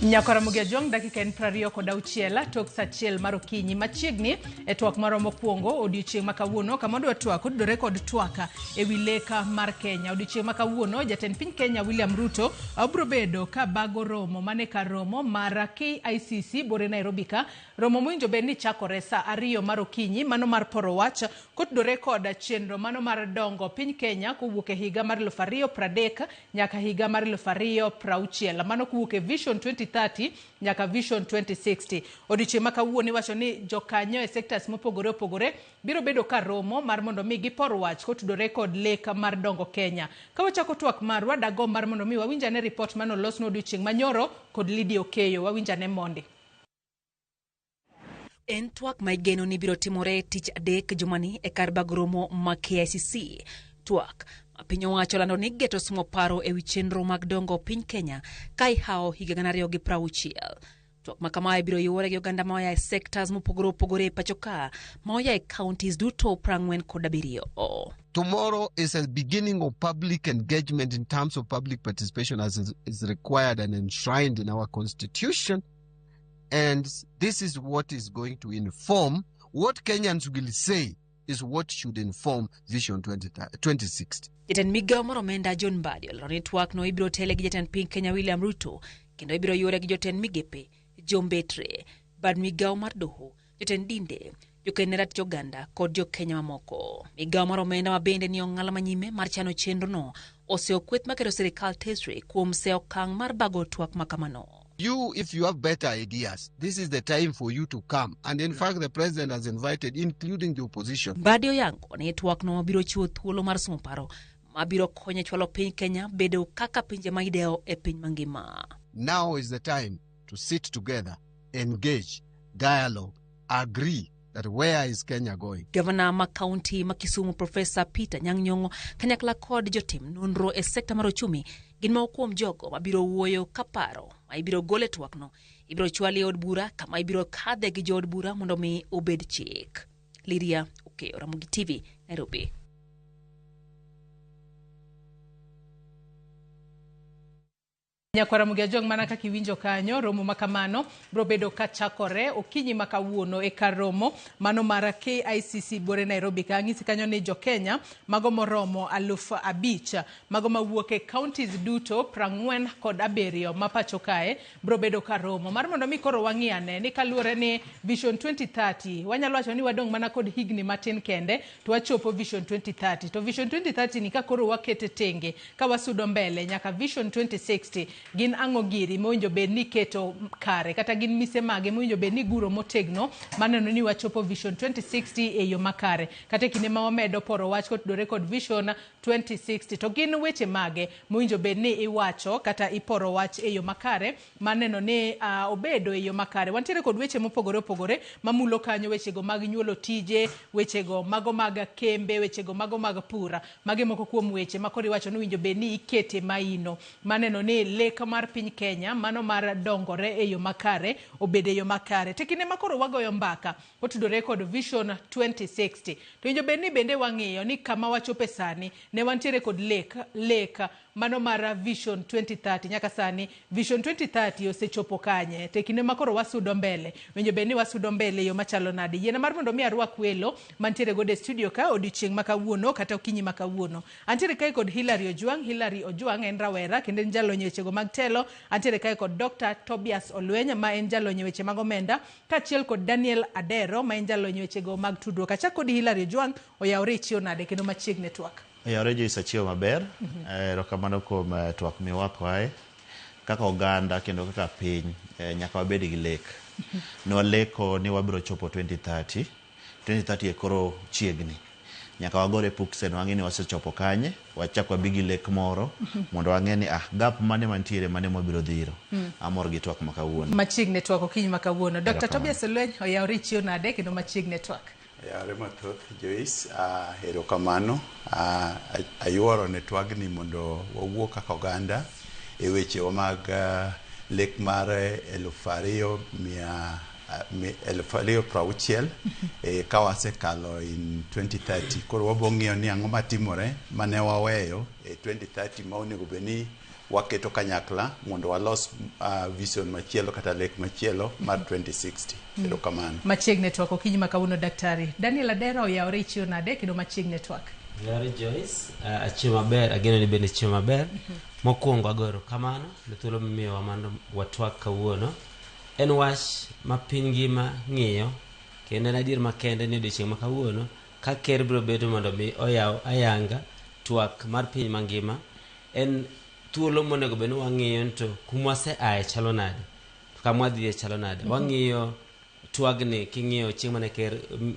Nyakora Ajwang', dakika en 26 tok sa 1 mar okinyi. Machiegni e twak marwa mokwongo odiochieng' ma kawuono, kama wadwa twak otudore kod twak e wi lek mar Kenya. Odiochieng' ma kawuono, jatend piny Kenya William Ruto biro bedo ka bago romo mane kar romo mar KICC bore Nairobi ka. Romo mowinjo bed ni chakore sa 2 mar okinyi, mano mar poro wach kotudore kod chenro mano mar dongo piny Kenya kowuok e higa mar 2030 nyaka higa mar 2060, mano kowuok e Vision 2030 nyaka Vision 2060. Odiochieng' ma kawuono iwacho ni jokanyo e sectors mopogore opogore biro bedo ka romo mar mondo mi gipor wach kotudore kod lek mar dongo Kenya. Ka wachako twak marwa, dagomb mar mondo mi wawinj ane ripot mane olosnwa odiochieng' manyoro kod Lydia Okeyo. Wawinj ane mondi. En twak ma igeno ni biro timore tich adek jumani e kar bago romo ma KICC. Twak ma piny owacho lando ni geto sumo paro e wi chenro mag dongo piny Kenya ka ihawo higa 2060. Twak ma kamae biro yuore gi oganda ma oya e sectors mopogore opogore e pacho ka, ma oya e counties duto 47. Tomorrow is a beginning of public engagement in terms of public participation as is required and enshrined in our constitution. And this is what is going to inform what Kenyans will say is what should inform Vision 2060. Jatend migawo mar omenda John Mbadi olero ni twak no ibiro tele gi jatend piny Kenya William Ruto, kendo ibiro yuore gi jotend migepe, jombetre, bad migawo mar doho, jotend dinde, joked ne ratich oganda kod jokenya mamoko. Migawo mar omenda ma bende ni ong'ala manyime mar chano chenro no oseyo kweth maketo sirikal tesre kuom seyo okang' mar bago twak ma kamano. You, if you have better ideas, this is the time for you to come. And in fact, the president has invited, including the opposition. Mbadi oyango ni twak no biro chiwo thuolo mar somo paro mabiro konyo e chwalo piny Kenya bedo kaka pinje ma idewo e piny mangima. Now is the time to sit together, engage, dialogue, agree that where is Kenya going? Gavana ma kaunti ma Kisumu Professor Peter Nyang' Nyong'o kanyakla kod jotim nonro e sekta mar ochumi gin moko kuom jogo mabiro wuoyo ka paro ma ibiro gol e twakno ibiro chwali e od bura kama ibiro kadhe gi jood bura mondo mi obed chik. Lydia Okeyo, Ramogi TV, Nairobi. Nyakwara Ramogi Ajwang', mana kaka iwinjo kanyo, romo ma kamano biro bedo ka chakore okinyi ma kawuono e kar romo mano mar KICC bore Nairobi. Ka ang'isi kanyo ni jo-Kenya mago moromo 5,000 mago mawuok e counties duto 47 ma pacho kae biro bedo ka romo mar mondo mi koro wang'i ane ni kaluwore ni Vision 2030 wanyalo wacho ni wadong' mana kod higni matin kende to wachopo Vision 2030. To Vision 2030 ni ka koro wakete tenge ka wasudo mbele nyaka Vision 2060, gin ang'o giri mowinjo bed ni keto kare kata gin mise mage mowinjo bed ni guro motegno maneno ni wachopo Vision 2060 e yo makare, kata e kinde ma wamedo poro wach kotudore kod Vision 2060 to gin weche mage mowinjo bed ni iwacho kata iporo wach e yo makare maneno ni obedo e yo makare. Wantiere kod weche mopogore opogore mamulo kanyo wechego mag nyuolo tije, wechego mago mag kembe, wechego mago mag pura. Magi moko kuom weche ma koro iwacho ni owinjo bed ni ikete maino maneno ni lek mar piny Kenya mano mar dongore e yo makare obedo e yo makare. To kinde ma koro wagoyo mbaka otudore kod Vision 2060 to winjo bed ni bende wang'iyo ni kama wachope sani ne wantiere kod lek mano mar Vision 2030. Nyaka sani Vision 2030 osechopo kanye? To e kinde ma koro wasudo mbele, winjo bed ni wasudo mbele e yo machalo nade? Yiena mar mondo mi arwak welo mantiere godo e studio ka odiochieng' ma kawuono kata okinyi ma kawuono. Antiere kae kod Hilary Ojwang'. Hilary Ojwang' en rawera kendo en jalony e wechego mag telo. Antiere kae kod Dr. Tobias Olweny ma en jalony e weche mag omenda, kaachiel kod Daniel Adero ma en jalony e wechego mag tudruok. Achak kod Hilary Ojwang', oyawore ichiew nade kendo machiegni twak? Oyawore Joyce, achiewo maber. Erokamano kuom twak miwakoae. Kaka oganda kendo kaka piny, nyaka wabed gi lek. Nwaleko ni wabiro chopo 2030. 2030 e koro chiegni. Nyaka wagore puksen wang'e ni wasechopo kanye, wachak wabi gi lek moro mondo wang'e ni gap mane mantiere mane mwabiro dhiro. Amor gi twak ma kawuono. Machiegni twak okinyi ma kawuono. Dr. Tobias Olweny, oyawore ichiew nade kendo machiegni twak? Oyawore mathoth Joyce, erokamano. Ayuoro ne twagni mondo wawuo kaka oganda e wechewa mag lek mar 2060, ka wasekalo in 2030. Koro wabo ng'iyo ni ang'o matimore mane waweyo e 2030 ma onego bed ni Waketo kanyakla mondo walos vision machielo kata lek machielo mar 2060. Erokamano. Machiegni twak okinyi ma kawuono. Daktari Daniel Adera, oyawore, ichiew nade kendo machiegni twak? Yare Joyce, achiew maber, ageno ni bende ichiew maber. Mokwongo ago erokamano ne thuolo mimiyowa mondo watwak kawuono. En wach ma piny ngima ng'iyo kendo en adier makende ni odiochieng' ma kawuono ka ker biro bedo mondo mi oyaw ayanga twak mar piny mangima. En thuolo monego bed ni wang'iyo ni to kuma waseaye chalo nade, to kama wadhiye chalo nade. Wang'iyo twagni king'iyo chieng' mane ker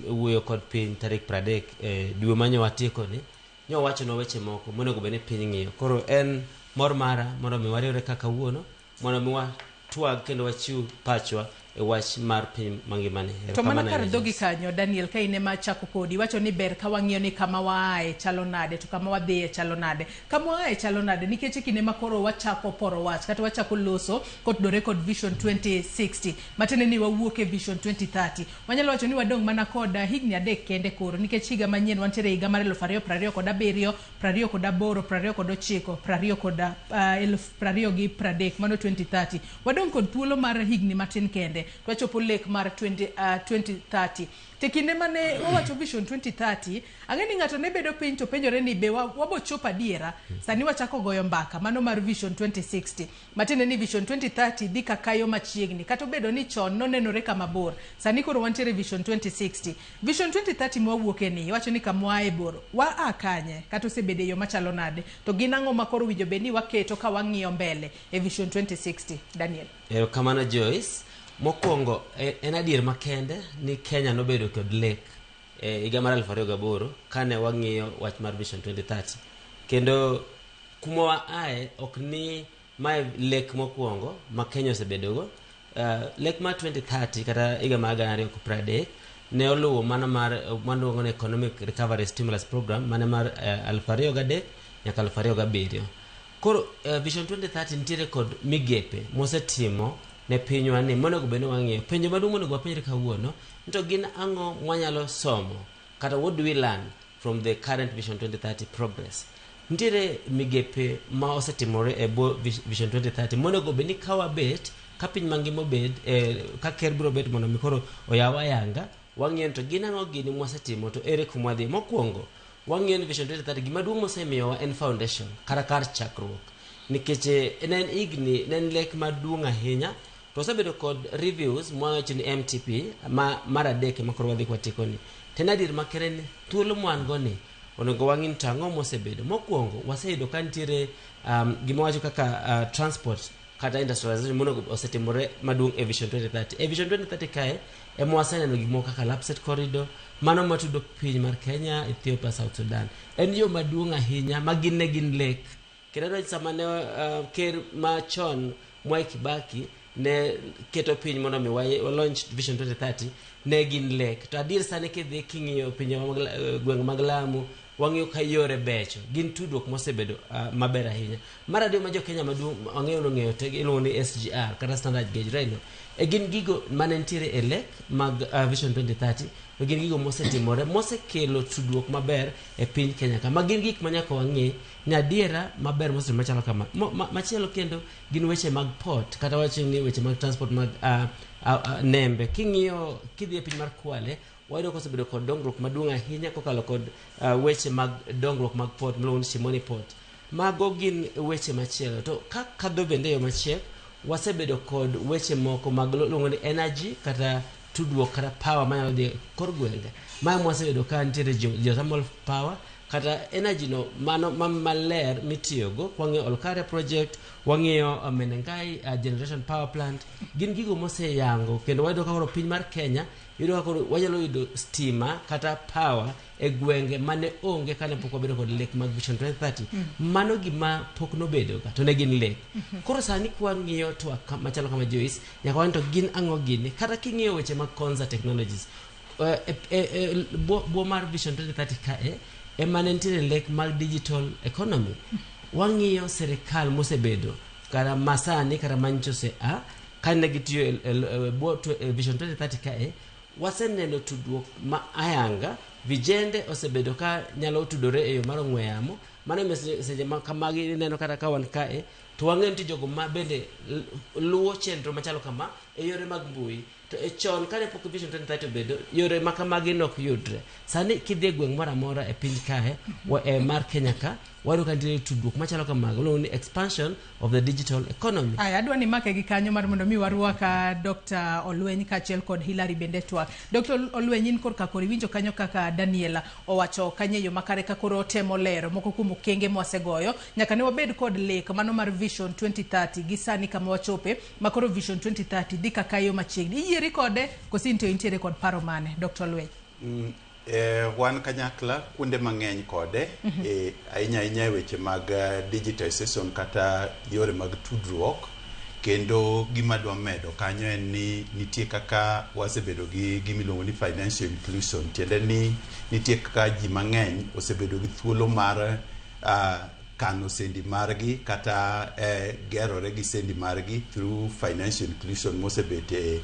wuoyo kod piny tarik 30 dwe manyo watieko ni nyowachonwa weche moko monego bed ni piny ng'iyo. Koro en mor mara mondo mi wariwre ka kawuono mondo mi watwag kendo wachiw pachwa e wach mar piny mangima ni. To mana Erokamano kar ahinya, dhogi Joyce. kanyo, Daniel, ka in ema chako kodi, iwacho ni ber ka wang'iyo ni kama waaye chalo nade to kama wadhiye chalo nade. Kama waaye chalo nade nikech e kinde ma koro wachako poro wach kata wachako loso kotudore kod Vision 2060, matiende ni wawuok e Vision 2030, wanyalo wacho ni wadong' mana kod higni 3 kende koro, nikech higa manyien wantiere higa mar 2027, 28, 29, 20 kod 2030, mano 2030. Wadong' kod thuolo mar higni matin kende to wachopo lek mar 2030. To e kinde mane wawacho Vision 2030, ang'e ni ng'ato ne bedo piny to penjore ni be wabochopo adiera. Sani wachako goyo mbaka mano mar Vision 2060, matiende ni Vision 2030 dhi kakayo machiegni, kata obedo ni chon nonenore kama bor. Sani koro wantiere Vision 2060. Vision 2030 mwawuoke ni iwacho ni kamwae bor, wa a kanye kata osebedo e yo machalo nade, to gin ang'o ma koro winjo bed ni waketo ka wang'iyo mbele e Vision 2060, Daniel? Erokamano, Joyce. Mokwongo en adier makende ni Kenya nobedo kod lek e higa mar 2008 kane wang'iyo wach mar Vision 2030. Kendo kuma waaye ok ni mae lek mokwongo ma Kenya osebedogo. Lek mar 2030 kata higa mar 2030 ne oluwo mano mar maluongo ni Economic Recovery Stimulus Program mane mar 2003 nyaka 2007. Koro Vision 2030 nitiere kod migepe mosetimo ne pinywa ni monego bed ni wang'iyo. Penjo maduong' monego wapenjre kawuono ni to gin ang'o mwanyalo somo kata what do we learn from the current Vision 2030 progress. Nitiere migepe ma osetimore e bwo Vision 2030 monego bed ni ka wabet ka piny mangima obed ka ker biro bet mondo mi koro oyaw ayanga wang'iyo ni to gin ang'o gini mwasetimo to ere kuma wadhi. Mokwongo wang'iyo ni Vision 2030 gima duong' mosemiyowa en foundation kata kar chakruok, nikech ne en higni ne en lek maduong' ahinya to wasebedo kod reviews mwawacho ni MTP ma mar adek ema koro wadhi kwatieko ni. To en adier makende ni thuolo mwan go ni onego wang'i ni to ang'o mosebedo. Mokwongo waseyudo ka nitiere gima wacho kaka transport kata industrialization monego osetimore maduong' e Vision 2030. E Vision 2030 kae ema waseneno gik moko kaka Lapsset Corridor, mano matudo piny mar Kenya, Ethiopia, South Sudan. En yo maduong' ahinya ma gin ne gin lek. Kendo adwa ni sama ne ker machon Mwai Kibaki ne keto piny mondo mi wa launch Vision 2030 ne gin lek. To adier sani kidhi king'iyo pinje mag gwenge mag Lamu, wang'iyo ka yore becho, gin tudruok mosebedo maber ahinya. Mar ariyo ma jo Kenya maduong' wang'eyo nong'eyo te iluongo ni SGR kata Standard Gauge Railway. E gin gigo mane nitiere e lek mag Vision 2030 to gin gigo mosetimore mosekelo tudruok maber e piny Kenya ka. Ma gin gik ma nyaka wang'e ni adiera maber mosetimore machalo kama. Machielo kendo gin weche mag port kata wacho ni weche mag transport mag nembe. King'iyo kidhi e piny mar Kwale, wayudo kosebedo kod dongruok maduong' ahinya kokalo kod weche mag dongruok mag port miluongo ni Shimoni Port. Mago gin weche machielo. To ka kadho bende e yo machiek, wasebedo kod weche moko mag luongo ni energy kata tudruok kata power manyalo dhi e kor gwenge. Mae mwaseyudo ka nitiere geothermal power kata energy no mano ma maler mitiyogo. Kwang'iyo Olkaria project, wang'iyo Menengai generation power plant, gin gigo moseyango kendo wayudo ka koro piny mar Kenya yudo ka koro wanyalo yudo stima kata power e gwenge mane onge kane pok wabedo kod lek mag Vision 2030. Mano gima pok nobedo ga to ne gin lek. Koro sani kwang'iyo twak machalo kama, Joyce, nyaka wane to gin ang'o gini. Kata king'iyo weche mag Konza Technologies e bwo mar Vision 2030 kae ema ne nitiere lek mag digital economy. Wang'iyo sirikal mosebedo kata masani kata manyicho osea kane gitiyo e bwo e Vision 2030 kae waseneno tudruok ma ayanga. Vijende osebedo ka nyalo tudore e yo mar ong'we yamo. Mano ema seche ma kamagi ineno kata ka wan kae to wang'eyo nitie jogo ma bende luwo chenro machalo kama e yore mag mbui. To e chon kane pok Vision 2030 obedo, yore ma kamagi nok yudre. Sani kidhi e gweng' moro amora e piny kae, mar Kenya ka, wayudo ka nitiere tudruok machalo kamago, iluongo ni expansion of the digital economy. Aya, adwa ni make gi kanyo mar mondo mi warwak Dr. Olweny kaachiel kod Hillary bende twak. Dr. Olweny, in korka koro iwinjo kanyo kaka Daniela owacho kanyo e yo makare ka koro otemo lero moko kuom okenge mwasegoyo nyaka ne wabed kod lek mano mar Vision 2030 gi sani kama wachope ma koro Vision 2030 dhi kaka yo machiegni. Iyieri kode koso in to intiere kod paro mane, Dr. Olweny? Wan kanyakla kuonde mang'eny kode, ahinya ahinya e weche mag digitization kata yore mag tudruok. Kendo gima adwa medo kanyo en ni nitie kaka wasebedo gi gima iluongo ni financial inclusion, tiende ni nitie kaka ji mang'eny osebedo gi thuolo mar kano sendi margi kata gerore gi sendi margi through financial inclusion mosebet e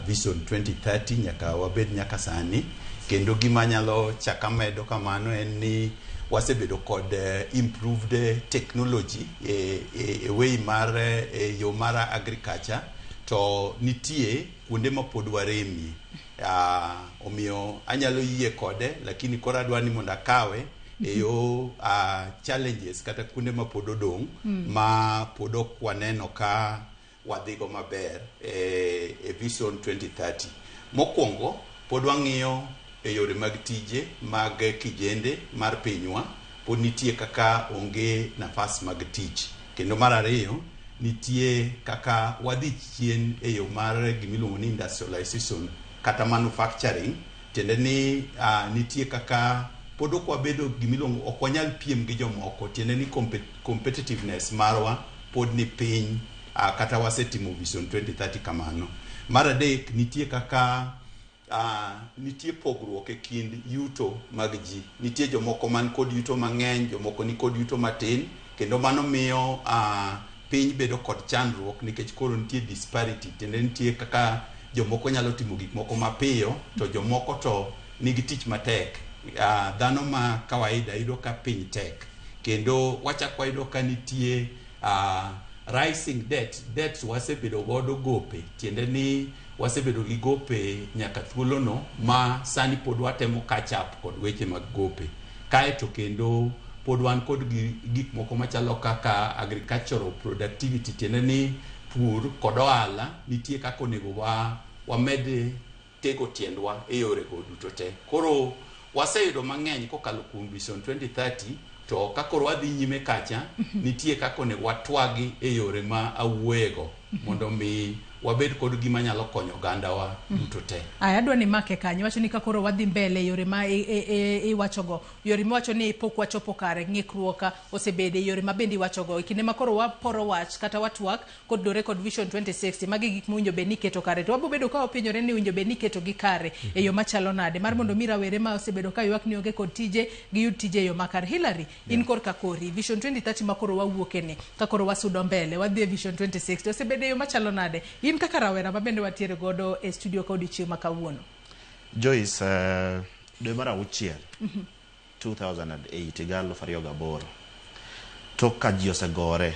Vision 2030 nyaka wabed nyaka sani. Kendo gima anyalo chaka medo kamano en ni wasebedo kod improved technology e way mar e yo mar agriculture, to nitie kuonde ma pod waremie. Omiyo anyalo yie kode, lakini koro adwa ni mondo akawe e yo challenges kata kuonde ma pod odong' ma pod ok waneno ka wadhigo maber e Vision 2030. Mokwongo, pod wang'iyo e yore mag tije mag kijende mar pinywa, pod nitie kaka onge nafas mag tich. Kendo mar ariyo, nitie kaka wadhi chien e yo mar gimiluongo ni industrialization kata manufacturing, tiende ni nitie kaka pod ok wabedo gimiluongo, ok wanyal piem gi jomoko, tiende ni competitiveness marwa pod ni piny, kata wasetimo Vision 2030 kamano. Mar adek, nitie kaka nitie pogruok e kind yuto mag ji. Nitie jomoko man kod yuto mang'eny, jomoko ni kod yuto matin, kendo mano miyo piny bedo kod chandruok nikech koro nitie disparity, tiende nitie kaka jomoko nyalo timo gik moko mapiyo to jomoko to nigi tich matek. Dhano ma kawaida yudo ka piny tek. Kendo wachak wayudo ka nitie rising debt. Debt wasebedo godo gope, tiende ni wasebedo gi gope nyaka thuolono ma sani pod watemo catch up kod weche mag gope. Kaeto kendo pod wan kod gik moko machalo kaka agricultural productivity, tiende ni pur kod ohala nitie kaka onego wamed tego tiendwa e yorego duto te. Koro waseyudo mang'eny kokalo kuom Vision 2030, to ka koro wadhi nyime kacha, nitie kaka onego watwagi e yore ma awuoyego mondo mi wabed kod gima nyalo konyo ogandawa duto te. Aya, adwa ni make kanyo, wacho ni ka koro wadhi mbele yore ma iwachogo, yore miwacho ni pok wachopo kare, ng'ikruok osebede yore ma bende iwachogo. E kinde ma koro waporo wach kata watwak kodore kod Vision 2060, magi gik mowinjo bed ni iketo kare, to wabo bedo ka wapenjore ni owinjo bed ni iketo gi kare e yo machalo nade, mar mondo mi rawere ma osebedo ka ywak ni onge kod tije, giyud tije e yo makare. Hillary, in korka kori, Vision 2030 ma koro wawuoke ni, ka koro wasudo mbele, wadhi e Vision 2060, osebedo e yo machalo nade? In kaka rawera ma bende watiere godo e studio ka odiochieng' ma kawuono. Joyce, dwe mar auchiel 2008, higa 2008, tok ka ji osegore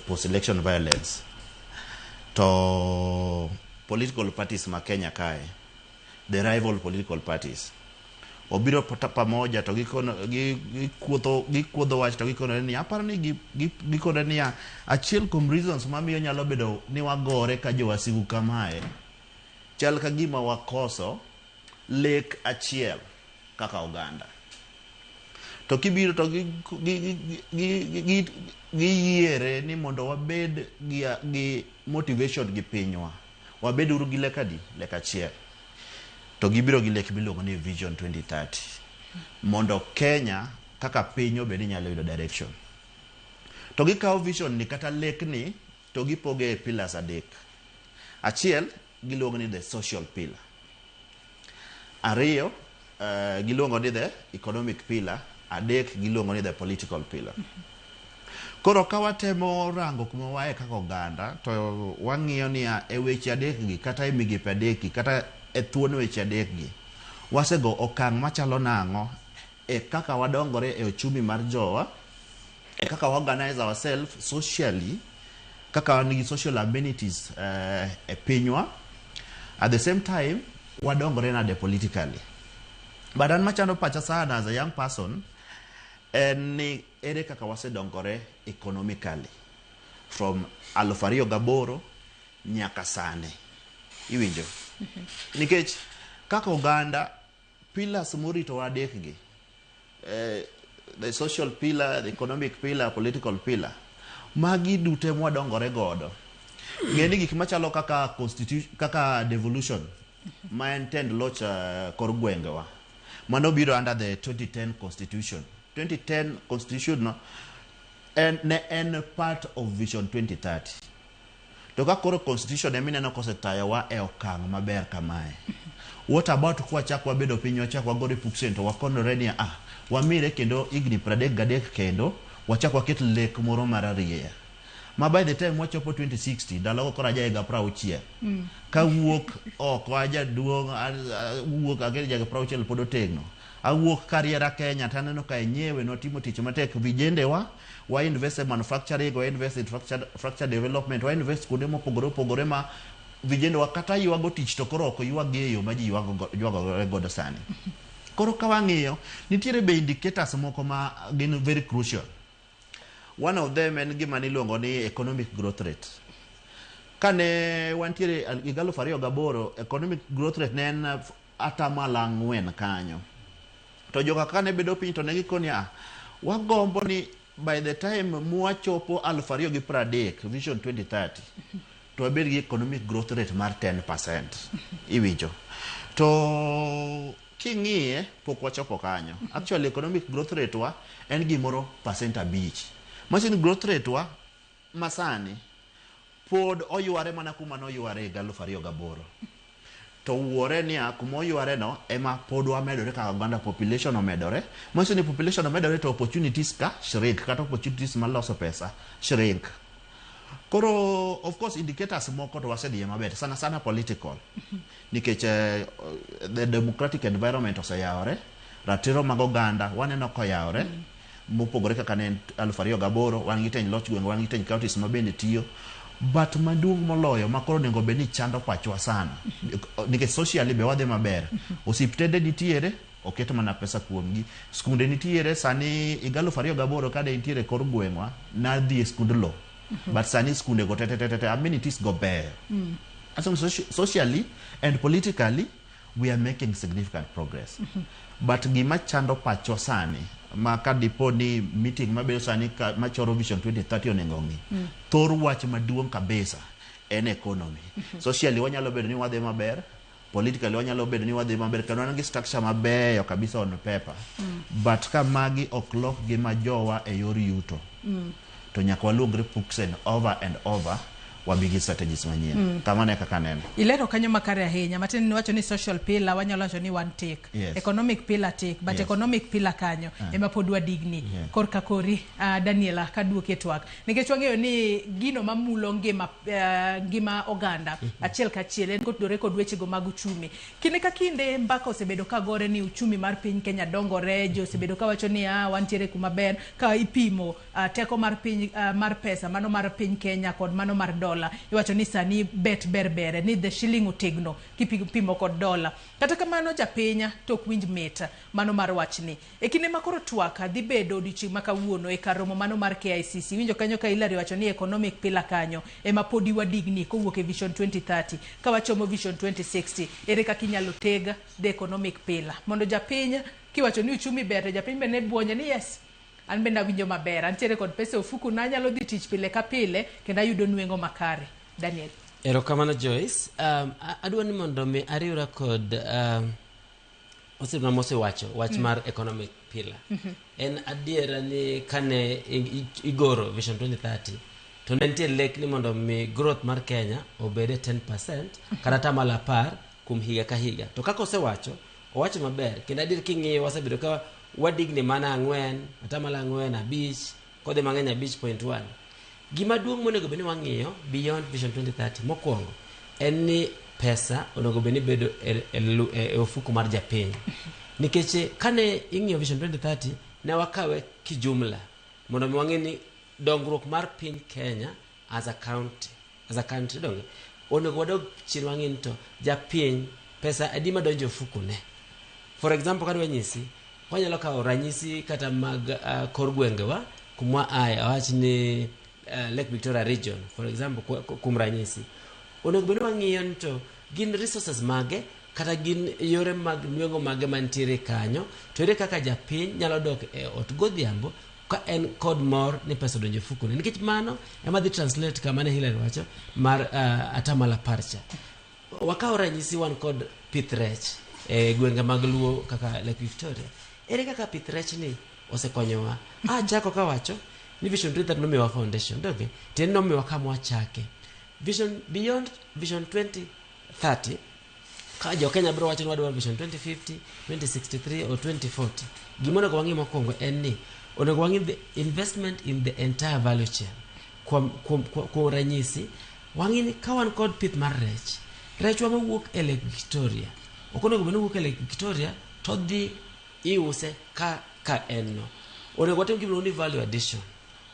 post election violence, to political parties ma Kenya kae, the rival political parties, obiro pamoja to gikuodho wach to gikonore ni aparo ni gikonore niya achiel kuom reasons mamiyo nyalo bedo ni wagore ka jowasigu kamae chal ka gima wakoso lek achiel kaka oganda. To kibiro to giyiere ni mondo wabed gi motivation gi pinywa, wabed uru gi lek adi? Lek achiel. To gibiro gi lek miluongo ni Vision 2030 mondo Kenya kaka piny obed ni nyalo yudo direction. To gikawo vision ni kata lek ni to gipoge e pillars adek. Achiel giluongo ni the social pillar. Ariyo giluongo ni the economic pillar. Adek giluongo ni the political pillar. Koro ka watemo rango kuma wae kaka oganda, to wang'iyo niya e weche adek gi, kata e migepe adek gi, kata e thuon weche adek gi, Wasego okang' machalo nang'o e kaka wadongore e uchumi mar jowa, e kaka wa organize ourselves socially, kaka wan gi social amenities e pinywa. At the same time, wadongore nade politically. But an machando pacha sana as a young person en ni ere kaka wasedongore economically from 2008 nyaka sani. Iwinjo? Nikech kaka oganda, pillars moritowa adek gi, the social pillar, the economic pillar, political pillar, magi duto mwadongore godo. Ng'e ni gik machalo kaka constitution, kaka devolution, ma en tend loch kor gwengewa, mano biro under the 2010 constitution. 2010 constitution no en, ne en part of Vision 2030. To ka koro constitution ema ineno kosetayowa e okang' maber kamae, what about kwachak wabedo piny, wachak wagore puksen to wakonore ni wamire kendo higni 33 kendo wachak waket lek moro mar arieya ma by the time wachopo 2060, ndalogo koro aja higa 60 kawuok oko, ajaduong' awuok akel higa 60 pod otegno, awuok kariera Kenya taneno ka enyewe notimo tich matek, vijendewa wa invest e manufacturing, wa invest in infrastructure development, wa invest kuonde mopogore opogore ma vijendewa kata ywago tich to koro ok ywag e yo ma ji ywagore godo sani. Koro ka wang'iyo, nitiere be indicators moko ma gin very crucial. One of them en gima niluongo ni economic growth rate. Kane wantiere higa 2008, economic growth rate ne en 4% kanyo. To joka kane bedo piny to ne gikoni wagombo ni by the time mwachopo 2030, Vision 2030, to wabed gi economic growth rate mar 10%. Iwinjo? To king'iye pok wachopo kanyo. Actually, economic growth rate wa en gimoro 5%. Manyiso ni growth rate wa masani pod oyware mana kuma noyware higa 2008. To wuore niya, kuma oyware no ema pod wamedore kaka oganda, population omedore. Manyiso ni population omedore to opportunities ka shrink, kata opportunities maloso pesa shrink. Koro of course indicators moko to wasedhiye maber, sana sana political. Nikech the democratic environment oseyawore, ratiro mag oganda waneno koyawore, mopogore kaka ne en 2008, wan gi tend loch gwenge, wan gi tend counties ma bende tiyo. But maduong' moloyo ma koro onego bed ni chando pachwa sana, nikech socially be wadhi maber. Osiptende nitiere, oket mana pesa kuomgi. Skunde nitiere, sani higa 2008 kane nitiere kor gweng'wa, nadhi e skund lo. But sani skunde go te te te te, amenities go beyo. So socially and politically we are making significant progress. But gima chando pachwa sani, ma ka dipo ni meeting mabedo sani ka, machoro Vision 2030 onego ng'i, thor wach maduong' kabisa en economy. Socially wanyalo bedo ni wadhi maber, politically wanyalo bedo ni wadhi maber, kendo wan gi structure mabeyo kabisa on paper. But ka magi ok lok gima jowa e yor yuto, to nyaka waluongre puksen over and over, wabi gi strategies manyien. Kamano e kaka aneno. Ilero kanyo makare ahinya. Matin niwacho ni social pillar wanyalo wacho ni one take. Economic pillar take, but economic pillar kanyo ema pod wadigni. Korka kori, Daniela, kaduoki e twak. Nikech wang'eyo ni gino mamulo ngima oganda achiel kachiel en kotudore kod wechego mag uchumi. Kinde ka kinde mbaka osebedo ka gore ni uchumi mar piny Kenya dongore, ji osebedo kawacho ni wantiere kuma ber ka ipimo teko mar piny mar pesa mano mar piny Kenya kod mano mar dola. Iwacho ni sani bet ber bere ni the shilling otegno kipimo kod dola. Kata kamano japiny to ok winj mit mano mar wachni. E kinde ma koro twak dhi bedo odiochieng' ma kawuono e kar romo mano mar KICC. Iwinjo kanyo ka Hilary wacho ni economic pillar kanyo ema podi wadigni kowuok e Vision 2030 ka wachomo Vision 2060. Ere kaka inyalo teg the economic pillar mondo japiny kiwacho ni uchumi ber to japiny bende buonjo ni yes, an bende awinjo maber, antiere kod pesa e ofuku na, anyalo dhi tich pile ka pile kendo ayudo nweng'o makare. Daniel. Erokamano Joyce. Adwa ni mondo mi ariwra kod osiepna mosewacho wach mar economic pillar. En adiera ni kane igoro Vision 2030 to ne nitie lek ni mondo mi growth mar Kenya obed e 10% kata 10% kuom higa ka higa. To kaka osewacho, owacho maber kendo adier king'iyo wasebedo ka wadigni mana 4, 4.5, kodhi mang'eny 5.1. Gima duong' monego bed ni wang'iyo beyond Vision 2030 mokwongo en ni pesa onego bed ni bedo e ofuku mar japiny. Nikech kane ing'iyo Vision 2030, ne wakawe kijumla mondo mi wang'e ni dongruok mar piny Kenya as a county, as a country, donge onego wadog chien wang'e ni to japiny pesa adi madonjo e ofuku ne. For example, kadwa nyisi, wanyalo kawo ranyisi kata mag kor gwengewa kuma aye, awach ni Lake Victoria region, for example, kuom ranyisi, onego bed ni wang'iyo ni to gin resources mage kata gin yore mag nweng'o mage mantiere kanyo, to ere kaka japiny nyalo dok e ot godhiambo ka en kod mor ni pesa odonjo e ofukune, nikech mano ema dhi translate kama ne Hillary wacho mar atamalo 10 cha. Wakawo ranyisi, wan kod pith rech e gwenge mag Luo kaka Lake Victoria. Ere kaka pith rech ni osekonyowa? Achako kawacho ni Vision 2030 nomiyowa foundation, donge tiende nomiyowa kama wachake. Vision beyond Vision 2030, ka jo Kenya biro wacho ni wadwaro Vision 2050, 2063 or 2040, gima onego wang'i mokwongo en ni onego wang'i the investment in the entire value chain. Kuom ranyisi, wang'i ni ka wan kod pith mar rech, rechwa mawuok e Lake Victoria ok onego bed ni wuok e Lake Victoria to dhi iuse ka en no. Onego watim gimiluongo ni value addition,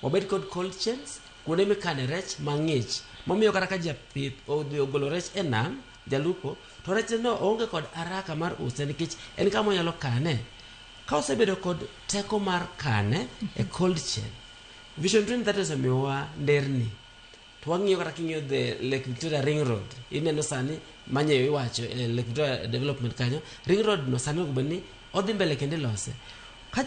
wabed kod cold chains, kuonde mikane rech mang'ich, momiyo kata ka japith odhi ogolo rech e nam, jalupo, to rech no oonge kod haraka mar use nikech en kama onyalo kane. Ka osebedo kod teko mar kane e cold chain, Vision 2030 osemiyowa nderni. To wang'iyo kata king'iyo the Lake Victoria Ring Road, ineno sani manyeyo iwacho e Lake Victoria Development kanyo, Ring Road no sani onego bed ni odhi mbele kendo ilose. Ka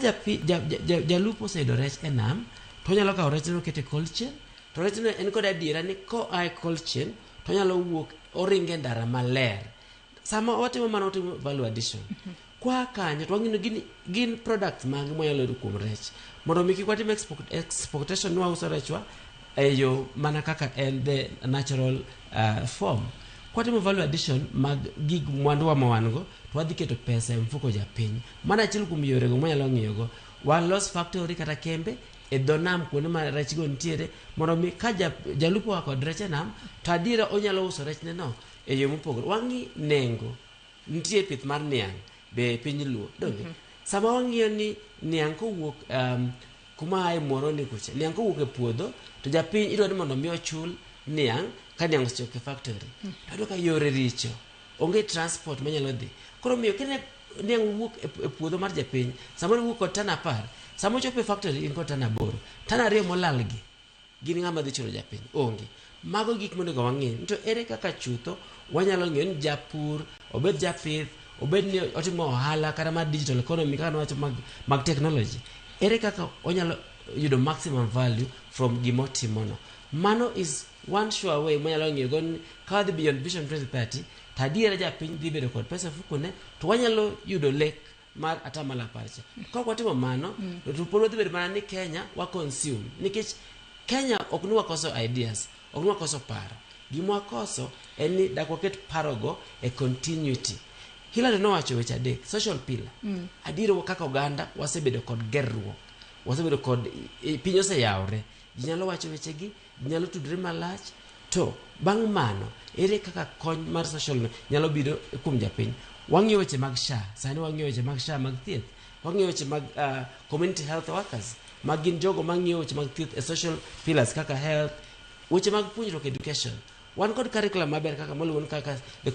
jalupo oseyudo rech e nam, to onyalo kawo rechno okete e cold chain, to rechno en kod adiera ni koa e cold chain to onyalo wuok oringo e ndara maler. Sama watimo mano, watimo value addition. Kwa kanyo to wang'ino gin products mage mwanyalo yudo kuom rech, mondo mi kik watim exportation ni wauso rechwa e yo mana kaka en the natural form. Kwatimo value addition mag gig mwanduwa ma wan go, to wadhi keto pesa e mfuko japiny. Mano achiel kuom yorego mwanyalo ng'iyogo. Walos factory kata kembe e dho nam kuonde ma rechgo nitiere, mondo mi ka jalupo oa kod rech e nam, to adiera onyalo uso rechne no e yo mopogore. Wang'i nengo nitie pith mar niang' be e piny Luo, donge? Sama wang'iyo ni niang' kowuok kuma ae Muhoroni kucha, niang' kowuok e puodho, to japiny idwa ni mondo mi ochul niang' ka niang' osechopo e factory, to iyudo ka yore richo, onge transport manyalo dhi. Koro miyo kine niang' wuok e puodho mar japiny, samoro wuok kod tan 10, sama ochopo e factory in kod tan 8, tan 2 molal gi gin ng'ama dhi chulo japiny? Onge. Mago gik monego wang'i to ere kaka chutho wanyalo ng'iyo ni japur, obed japith, obed ni otimo ohala kata mar digital economy kaka nowacho mag technology, ere kaka onyalo yudo maximum value from gimotimono. Mano is one sure way mwanyalo ng'iyo go ni ka wadhi beyond Vision 2030, to adiera japiny dhi bedo kod pesa e ofukone, to wanyalo yudo lek mar atamalo 10 cha. Ka ok watimo mano, to pod wadhi bedo mana ni Kenya wa consume, nikech Kenya ok ni wakoso ideas, ok ni wakoso paro. Gima wakoso en ni dak waket parogo e continuity. Hillary nowacho weche adek: social pillar. Adier, kaka oganda wasebedo kod gerruok, wasebedo kod piny oseyawre, ji nyalo wacho wechegi, ji nyalo tudre malach. To bang' mano, ere kaka kony mar social no nyalo biro kuom japiny? Wang'iyo weche mag SHA sani, wang'iyo weche mag SHA mag thieth, wang'iyo weche mag community health workers, ma gin jogo mang'iyo weche mag thieth e social pillars kaka health, weche mag puonjruok, education. Wan kod curriculum maber kaka moluon kaka the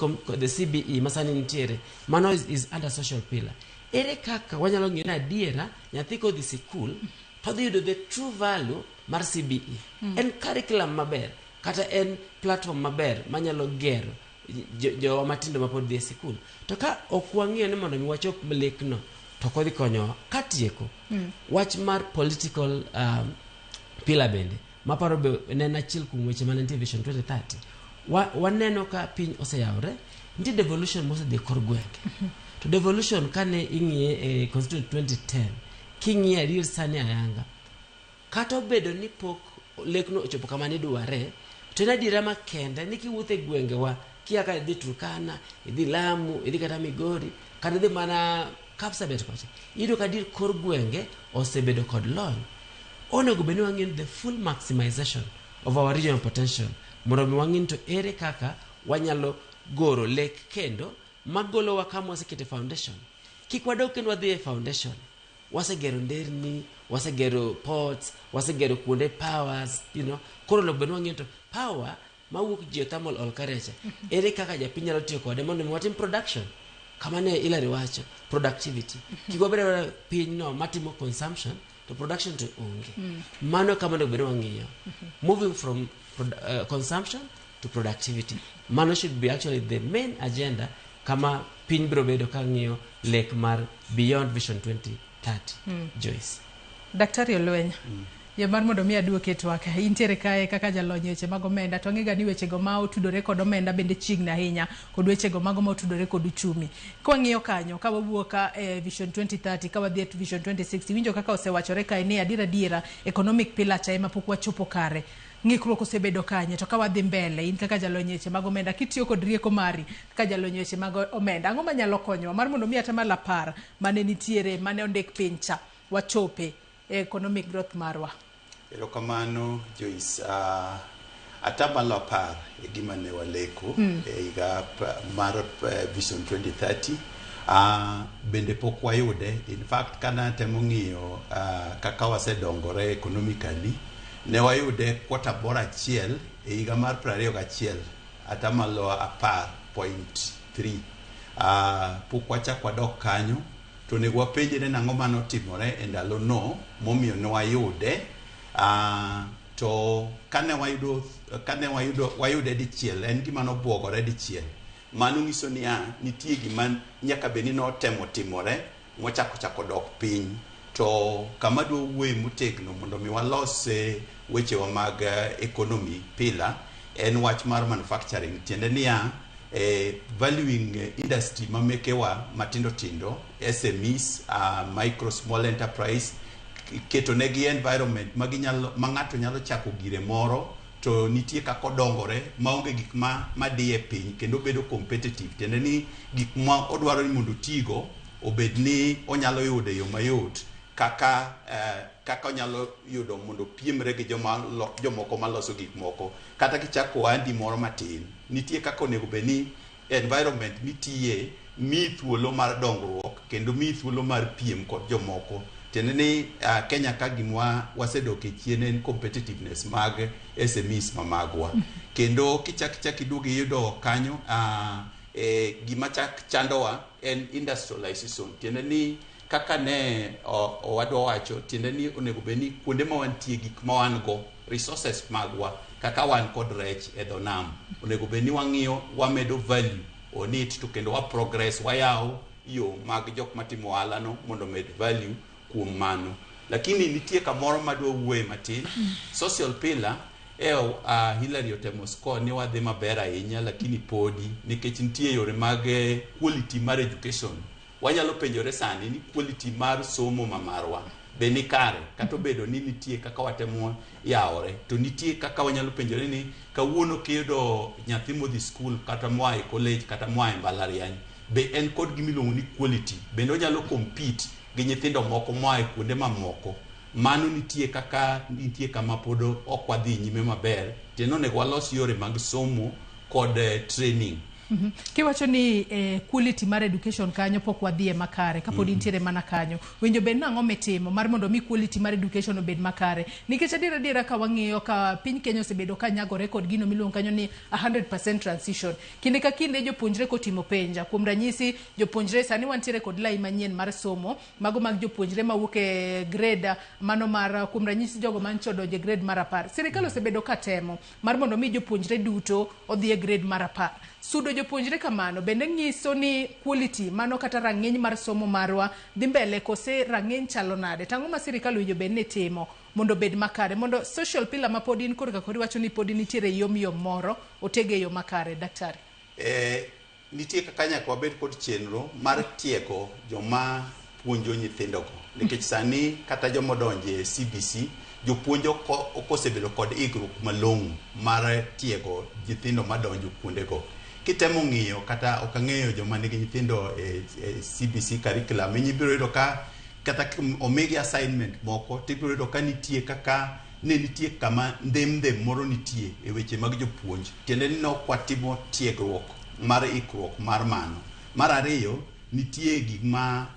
CBE masani nitiere, mano is under social pillar. Ere kaka wanyalo ng'iyo ni adiera nyathi kodhi sikul to odhi yudo the true value mar CBE? En curriculum maber kata en platform maber manyalo gero jowa matindo mapod dhi e sikul. To ka ok wang'iyo ni mondo mi wachop lekno, to ok odhi konyowa. Katieko, wach mar political pillar bende maparo be ne en achiel kuom weche mane nitie Vision 2030. Waneno ka piny oseyawre, nitie devolution mosedhi e kor gwenge. To devolution kane ing'iye e Constitution 2010, king'iye adier sani ayanga, kata obedo ni pok lekno ochopo kama nidware, to en adiera makende ni kiwuotho e gwengewa, kia ka idhi Turkana, idhi Lamu, idhi kata Migori, kata idhi mana Kapsabet kocha, iyudo ka adier kor gwenge osebedo kod lony. Onego bed ni wang'iyo the full maximization of our regional potential, mondo mi wang'i ni to ere kaka wanyalo goro lek kendo magolowa kama wasekete foundation. Kik wadog kendo wadhi e foundation. Wasegero nderni, wasegero ports, wasegero kuonde powers. Koro onego bed ni wang'iyo to power mawuok geothermal Olkaria, ere kaka japiny nyalo tiyo kode mondo mi watim production kama ne Hillary wacho productivity. Kik wabed abeda piny no matimo consumption to production to onge. Mano kama onego bed ni wang'iyo, moving from consumption to productivity. Mano should be actually the main agenda kama piny biro bedo ka ng'iyo lek mar beyond Vision 2030, Joyce. Daktari Olweny, yie mar mondo mi aduoki e twak. Intiere kae kaka jalony e weche mag omenda, to ang'e ga ni wechego ma otudore kod omenda bende chiegni ahinya kod wechego mago ma otudore kod uchumi. Kwang'iyo kanyo, ka wawuok ka e Vision 2030 ka wadhi e Vision 2060, winjo kaka osewachore kae ni adier adiera economic pillar cha ema pok wachopo kare. Ng'ikruok osebedo kanye? To ka wadhi mbele, in kaka jalony e weche mag omenda, kitiyo kod rieko mari kaka jalony e weche mag omenda, ang'o manyalo konyowa mar mondo mi 10% mane nitiere mane ondik piny cha wachope e economic growth marwa? Erokamano, Joyce. 10% e gima ne waleko e higa mar Vision 2030. Bende pok wayude. In fact, kana temo ng'iyo kaka wasedongore economically, ne wayude quarter bor achiel e higa mar 21, 10.3%. Pok wachak wadok kanyo. To onego wapenjre nang'o manotimore e ndalo no momiyo ne wayude. To kane wayudo wayude dichiel, en gima nobuogore dichiel. Mano nyiso niya, nitie gima nyaka bed ni notemo timore mochako chako dok piny. To kama dwa wuoye motegno mondo mi walos wechewa mag economy pillar en wach mar manufacturing, tiende niya, valuing industry ma mekewa matindo tindo, SMEs, micro small enterprise, keto negi environment ma ginyalo, ma ng'ato nyalo chako gire moro to nitie kaka odongore maonge gik ma madiye piny kendo bedo competitive, tiende ni gik ma odwaro ni mondo otigo obed ni onyalo yudo e yo mayot kaka onyalo yudo mondo opiemre gi joma jomoko maloso gik moko. Kata kichako ohandi moro matin, nitie kaka onego bed ni environment mitiye miyi thuolo mar dongruok kendo miyi thuolo mar piem kod jomoko. Tiende ni Kenya ka gimwa wasedok e chien en competitiveness mag SMEs ma magwa. Kendo kichak chak iduogo iyudo kanyo, gima chak chandowa en industrialization, tiende ni kaka ne owadwa wacho, tiende ni onego bed ni kuonde ma wantie, gik ma wan go, resources magwa, kaka wan kod rech e dho nam, onego bed ni wang'iyo wamedo value on it to kendo wa progress, wayawo yo mag jok matimo ohala no mondo omed value kuom mano. Lakini nitie kamoro madwa wuoye matin, social pillar. Hillary otemo score ni wadhi maber ahinya, lakini podi nikech nitie yore mag quality mar education. Wanyalo penjore sani ni quality mar somo ma marwa be ni kare, kata obedo ni nitie kaka watemo yawore, to nitie kaka wanyalo penjore ni kawuono kiyudo nyathi modhi skul kata moa e college kata moa e mbalariany, be en kod gimiluongo ni quality? Bende onyalo compete gi nyithindo moko moa e kuonde mamoko? Mano nitie kaka nitie kama pod ok wadhi nyime maber. Tiende onego walos yore mag somo kod training. Kiwacho ni quality mar education kanyo pok wadhiye makare, kapod intiere mana kanyo, winjo bed nang'o mitimo mar mondo mi quality mar education obed makare? Nikech adier adiera ka wang'iyo ka piny Kenya osebedo ka nyagore kod gino miluongo kanyo ni 100% transition kinde ka kinde jopuonjre kotimo penja. Kuom ranyisi, jopuonjre sani wantiere kod lai manyien mar somo mago mag jopuonjre mawuok e grade mano mar, kuom ranyisi, jogo mancho odonjo e grade mar 10. Sirikal osebedo ka temo mar mondo mi jopuonjre duto odhi e grade mar 10. Sudo jopuonjre kamano bende nyiso ni quality mano kata rang'iny mar somo marwa dhi mbele kose rang'iny chalo nade? Tang'o ma sirikal owinjo bed ni timo mondo obed makare, mondo social pillar ma pod in korka kori wacho ni pod nitiere yom yom moro otege e yo makare, daktari? Nitie kaka nyaka wabed kod chenro mar tiego joma puonjo nyithindogo, nikech sani kata joma odonje CBC, jopuonj ok osebedo kod ikruok malong'o mar tiego nyithindo madonjo kuondego. Kitemo ng'iyo, kata ok ang'eyo joma nigi nyithindo e CBC curriculum, ibiro yudo ka kata omigi assignment moko, tibiro yudo ka nitie kaka ne nitie kama ndhem ndhem moro nitie e weche mag jopuonj. Tiende ni ne ok watimo tiegruok. mar ikruok mar mano. Mar ariyo, nitie gik ma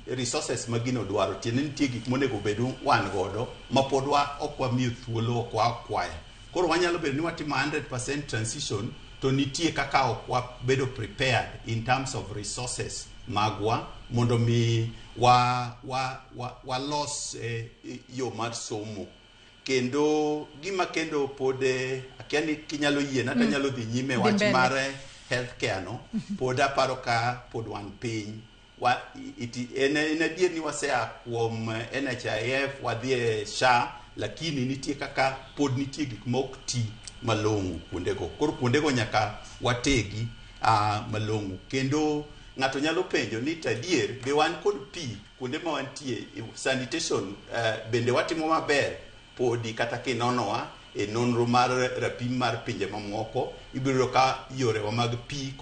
resources ma gino dwaro, tiende nitie gik monego bed wan godo ma pod wa ok wamiyo thuolo, ok wa acquire. Koro wanyalo bedo ni watimo 100% transition, to nitie kaka ok wabedo prepared in terms of resources magwa mondo mi walos yo mar somo. Kendo gima kendo pod akia ni kinyalo yiena to anyalo dhi nyime Dhi wach mbele. mar healthcare no, pod aparo ka pod wan piny. En adier ni wasea kuom NHIF wadhi e SHA, lakini nitie kaka pod nitie gik mok ti malong'o kuondego. Koro kuondego nyaka wategi malong'o. Kendo ng'ato nyalo penjo ni to adier be wan kod pi kuonde ma wantie, sanitation bende watimo maber? Podi kata kinonowa e nonro mar rapim mar pinje mamoko, ibiro yudo ka yorewa mag pi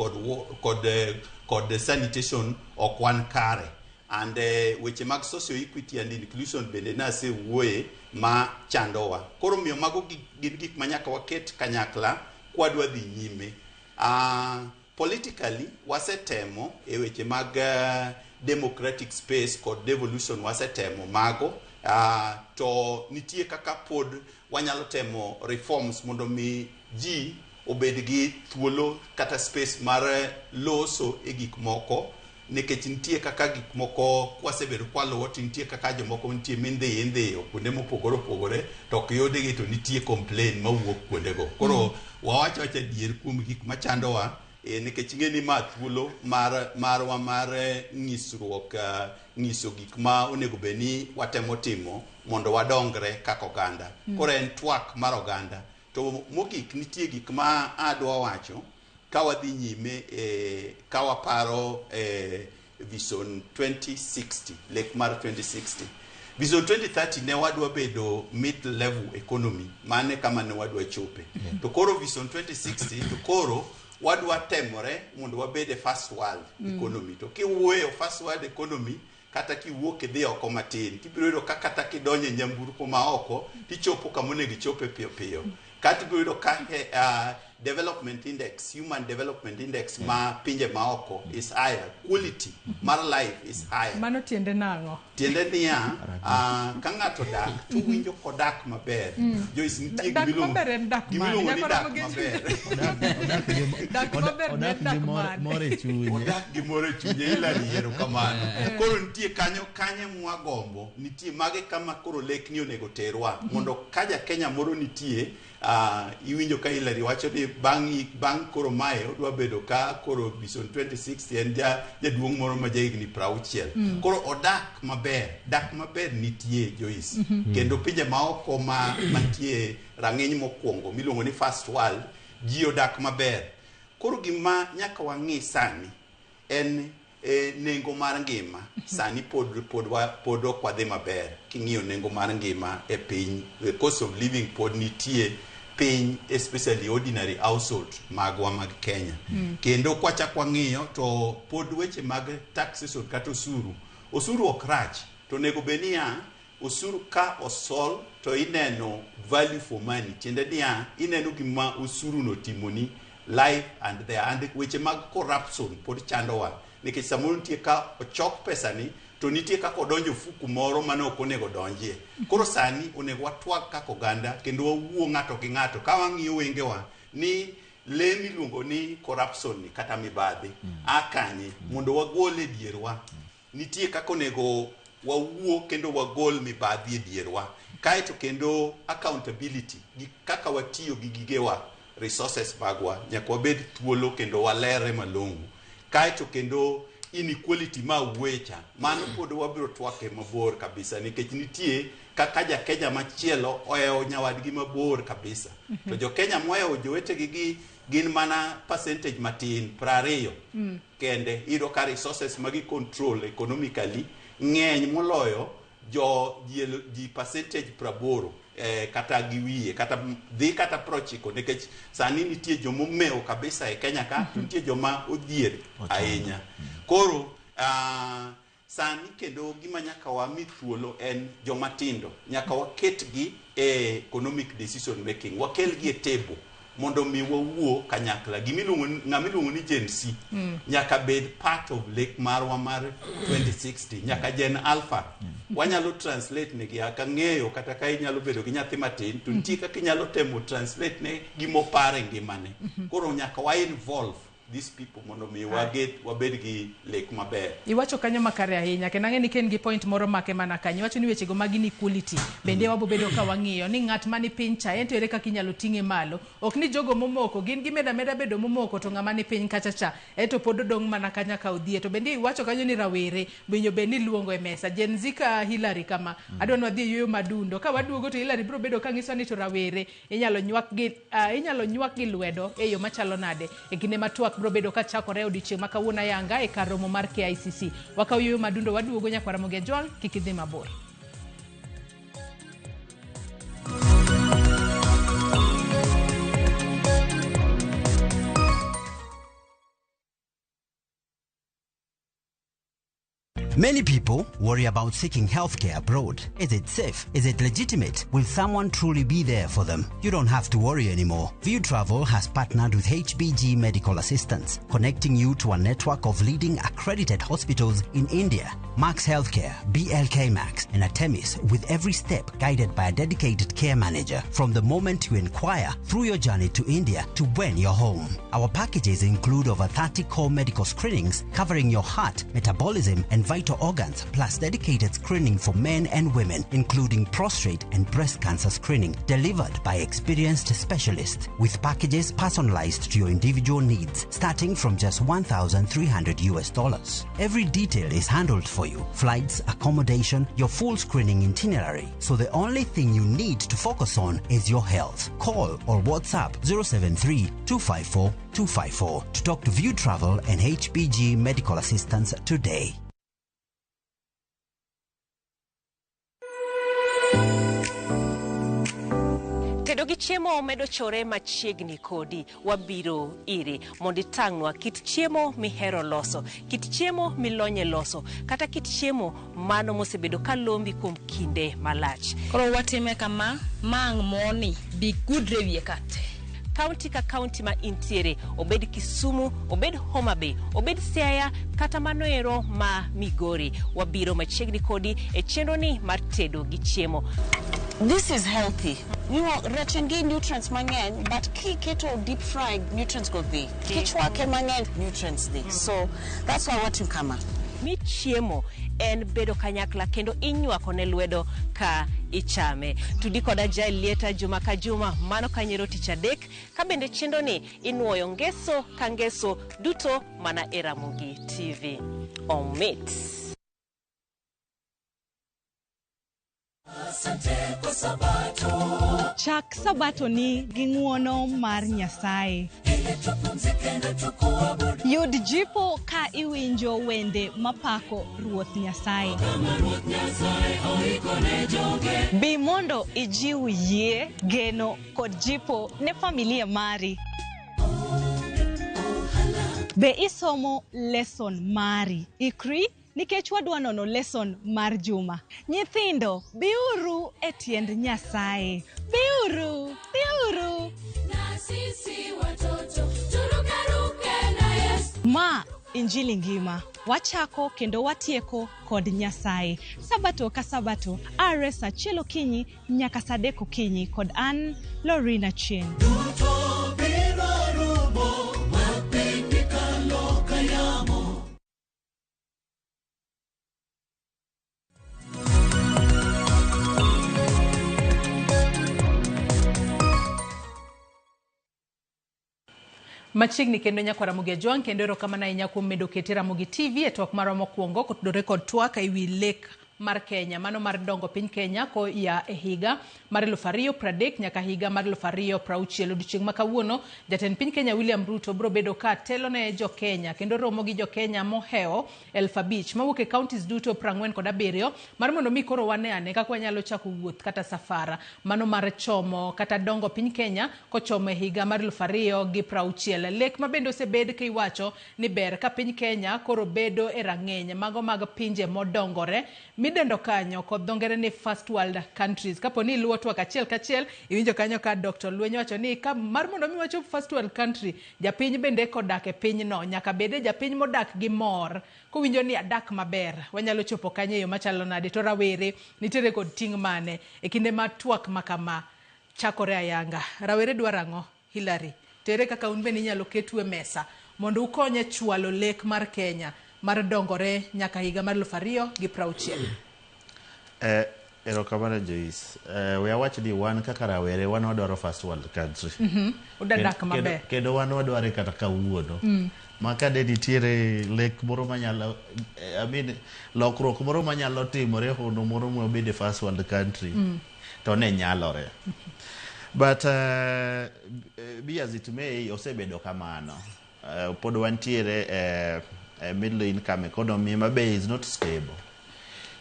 kod sanitation ok wan kare. And weche mag socio equity and inclusion bende nasewuoye ma chandowa. Koro miyo mago gin gik ma nyaka waket kanyakla kwadwa dhi nyime. Politically wasetemo e weche mag democratic space kod devolution, wasetemo mago, to nitie kaka pod wanyalo temo reforms mondo mi ji obed gi thuolo kata space mar loso e gik moko, nikech nitie kaka gik moko kwasebedo kwaluwo, to nitie kaka jomoko nitie mindhiyo indhiyo kuonde mopogore opogore to ok yudgi, to nitie complain mawuok kuondego. Koro wawacho wacho adier kuom gik machandowa, nikech ing'e ni ma thuolo mar marwa mar nyisruok, nyiso gik ma onego bed ni watemo timo mondo wadongre kaka oganda. Koro en twak mar oganda. To mogik, nitie gik ma adwa wacho ka wadhi nyime ka waparo Vision 2060, lek mar 2060. Vision 2030 ne wadwa bedo mid level economy, mane kama ne wadwa chope. To koro Vision 2060 to koro wadwa temore mondo wabed e first world economy. To kiwuoyo first world economy, kata kiwuok idhi oko matin, tibiro yudo ka kata kidonjo e nyamburko ma oko, tichopo kama onego ichope piyo piyo. Kata ibiro yudo ka development index, human development index ma pinje ma oko is higher, quality mar life is higher. Mano tiende nang'o? Tiende niya, ka ng'ato dak to winjo kodak maber. Joyce, nitie Dak gimiluongo maber en dak mane? gimiluongo ni Nyako dak Ramogi- maber. Odak gi Dak maber ne odak dak gi mor mane? mor e chunye. Odak gi mor e chunye, Hilary, erokamano. Koro nitie kanyo kanye mwagombo, nitie mage kama koro lekni onego terwa mondo ka ja Kenya moro nitie, iwinjo ka Hilary wacho ni bang' koro mae odwa bedo ka koro Vision 2060 en ja jaduong' moro ma jahigni 60. Koro odak maber, dak maber nitie, Joyce. Kendo pinje maoko ma mantie rang'iny mokwongo miluongo ni first world, ji odak maber. Koro gima nyaka wang'i sani en nengo mar ngima. Sani pod ok wadhi maber king'iyo nengo mar ngima e piny. The cost of living pod nitie piny, especially ordinary household magwa mag Kenya. Kendo kwachak wang'iyo to pod weche mag taxation kata osuru, osuru ok rach, to onego bed niya, osuru ka osol to ineno value for money, tiende niya, ineno gima osuru no timoni live and there. And weche mag corruption pod chandowa, nikech samoro nitie ka ochok pesa ni to nitie kaka odonjo ofuku moro mane ok onego donjie. Koro sani onego watwag kaka oganda kendo wawuo ng'ato gi ng'ato ka wang'iyo wengewa ni le miluongo ni corruption ni kata mibadhi a kanye mondo wagol e dierwa. Nitie kaka onego wawuo kendo wagol mibadhi e dierwa. Kaeto kendo accountability gi kaka watiyo gi gigewa, resources magwa, nyaka wabed thuolo kendo walere malong'o. Kaeto kendo inequality ma wuoye cha, mano pod wabiro twake mabor kabisa, nikech nitie kaka ja Kenya machielo ohewo nyawadgi mabor kabisa, to jo Kenya mohewo jowetegi gi gin mana percentage matin, 20 kende. Iyudo ka resources magi control economically ng'eny moloyo jo ji percentage 80, kata gi wiye kata dhi kata 90, nikech sani nitie jomomewo kabisa e Kenya ka, to nitie joma odhier ahinya. Koro sani kendo gima nyaka wami thuolo en joma tindo, nyaka waketgi e economic decision making, wakelgi e table. Mondo mi wawuo kanyakla. Gimiluongo ni- ng'ama iluongo ni Gen Z nyaka bed part of lek marwa mar 2060 nyaka Gen Alpha. Wanyalo translate negi kaka ng'eyo kata ka inyalo bedo gi nyathi matin to nitie kaka inyalo temo translate ne gimoparo e ngimane. Koro nyaka wa involve these people mondo mi waget wabed gi lek maber. Iwacho kanyo makare ahinya kendo ang'e ni ka in gi point moro make mana kanyo. Iwacho ni wechego mag inequality bende wabobedo ka wang'iyo ni ng'at mani piny cha en to ere kaka inyalo ting'e malo. Ok ni jogo momoko gin gimedo ameda bedo momoko to ng'ama ni piny kacha cha en to pod odong' mana kanya ka odhie. To bende iwacho kanyo ni rawere winjo bed ni iluongo e mesa. Gen Z ka Hillary kama adwa ni wadhi e yueyo madundo. Ka waduogo to Hillary biro bedo ka nyiso ni to rawere inyalo nywak gi inyalo nywak gi lwedo e yo machalo nade e kinde ma twak biro bedo ka chakore e odiochieng' ma kawuono ayanga e kar romo mar KICC. Wakaw yueyo madundo waduogo nyakwar Ramogi Ajwang' kik idhi mabor. Many people worry about seeking healthcare abroad. Is it safe? Is it legitimate? Will someone truly be there for them? You don't have to worry anymore. View Travel has partnered with HBG Medical Assistance, connecting you to a network of leading accredited hospitals in India. Max Healthcare, BLK Max, and Artemis, with every step guided by a dedicated care manager from the moment you inquire through your journey to India to when you're home. Our packages include over 30 core medical screenings covering your heart, metabolism, and vital organs, plus dedicated screening for men and women, including prostate and breast cancer screening, delivered by experienced specialists, with packages personalized to your individual needs, starting from just $1,300 US dollars. Every detail is handled for you: flights, accommodation, your full screening itinerary. So the only thing you need to focus on is your health. Call or WhatsApp 073 254 254 to talk to View Travel and HBG Medical Assistance today. Tedo gi chiemo medo chore machiegni kodi. Wabiro iri mondo itang'nwa kit chiemo mihero loso, kit chiemo milonye loso, kata kit chiemo mano mosebedo ka lombi kuom kinde malach. Koro watime kama ma ang' moni bi gudre wiye ka te. Kaunti ka kaunti ma intiere, obed Kisumu, obed Homa Bay, obed Siaya, kata mano ero ma Migori, wabiro machiegni kodi e chenro ni mar tedo gi chiemo. This is healthy. Rech en gi nutrients mang'eny, but kiketo deep fry, nutrients go dhi. Kichwake mang'eny, nutrients dhi. So that's why watimo kama. Mi chiemo en bedo kanyakla kendo inywako ne lwedo ka ichame. Tudi koda Jael Lieta juma ka juma, mano kanyero tich adek, ka bende chenro ni inuoyo ngeso ka ngeso duto mana e Ramogi TV. Omit. Chak sabato ni gi ng'uono mar Nyasaye. Yud jipo ka iwinjo wende mapako Ruoth Nyasaye. Bi mondo ijiw yie, geno kod jipo ne familia mari. Be isomo lesson mari? Ikri nikech wadwa nono lesson mar juma. Nyithindo, biuru e tiend Nyasaye. Biuru, biuru. Ma Injili ngima. Wachako kendo watieko kod Nyasaye. Sabato ka sabato, are saa achiel okinyi nyaka saa adek okinyi kod an Lorina Chieng. Machiegni kendo nyakwar Ramogi Ajwang' kendo erokamano ahinya kuom medo kete Ramogi TV e twak marwa mokwongo kotudore kod twak ewi lek mar Kenya, mano mar dongo piny Kenya koya e higa mar 2030 nyaka higa mar 2060. Odiochieng' ma kawuono, jatend piny Kenya William Ruto biro bedo ka telo ne jo Kenya kendo romo gi jo Kenya mohewo 5,000 mawuok e counties duto 47 mar mondo mi koro wane ane kaka wanyalo chako wuoth kata safara mano mar chomo kata dongo piny Kenya kochomo e higa mar 2060. Lek ma bende osebed ka iwacho ni ber ka piny Kenya koro bedo e rang'iny mago mag pinje modongore. midendo kanyo kod dho ngere ni first world countries. Kapo ni iluwo twak achiel kachiel, iwinjo kanyo ka Dr. Lweny wacho ni ka mar mondo mi wachop first world country, japiny bende kodak e pinyno nyaka bede japiny modak gi mor kowinjo ni adak maber, wanyalo chopo kanye e yo machalo nade, to rawere nitiere kod ting' mane e kinde ma twak ma kama chakore ayanga. Rawere dwaro ang'o? Hillary, to ere kaka un bende inyalo ketu e mesa mondo ukony e chwalo lek mar Kenya mar dongore nyaka higa mar 2060? Erokamano Joyce. We awach ni wan kaka rawere wan wadwaro first world country. Udadak maber. Kendo wan wadware kata kawuono. Ma ka de nitiere lek moro manyalo, I mean, lokruok moro manyalo timore hono moro mwabede first world country. To ne nyalore. But be as it may, osebedo kamano. Pod wantiere middle income economy ma be is not stable.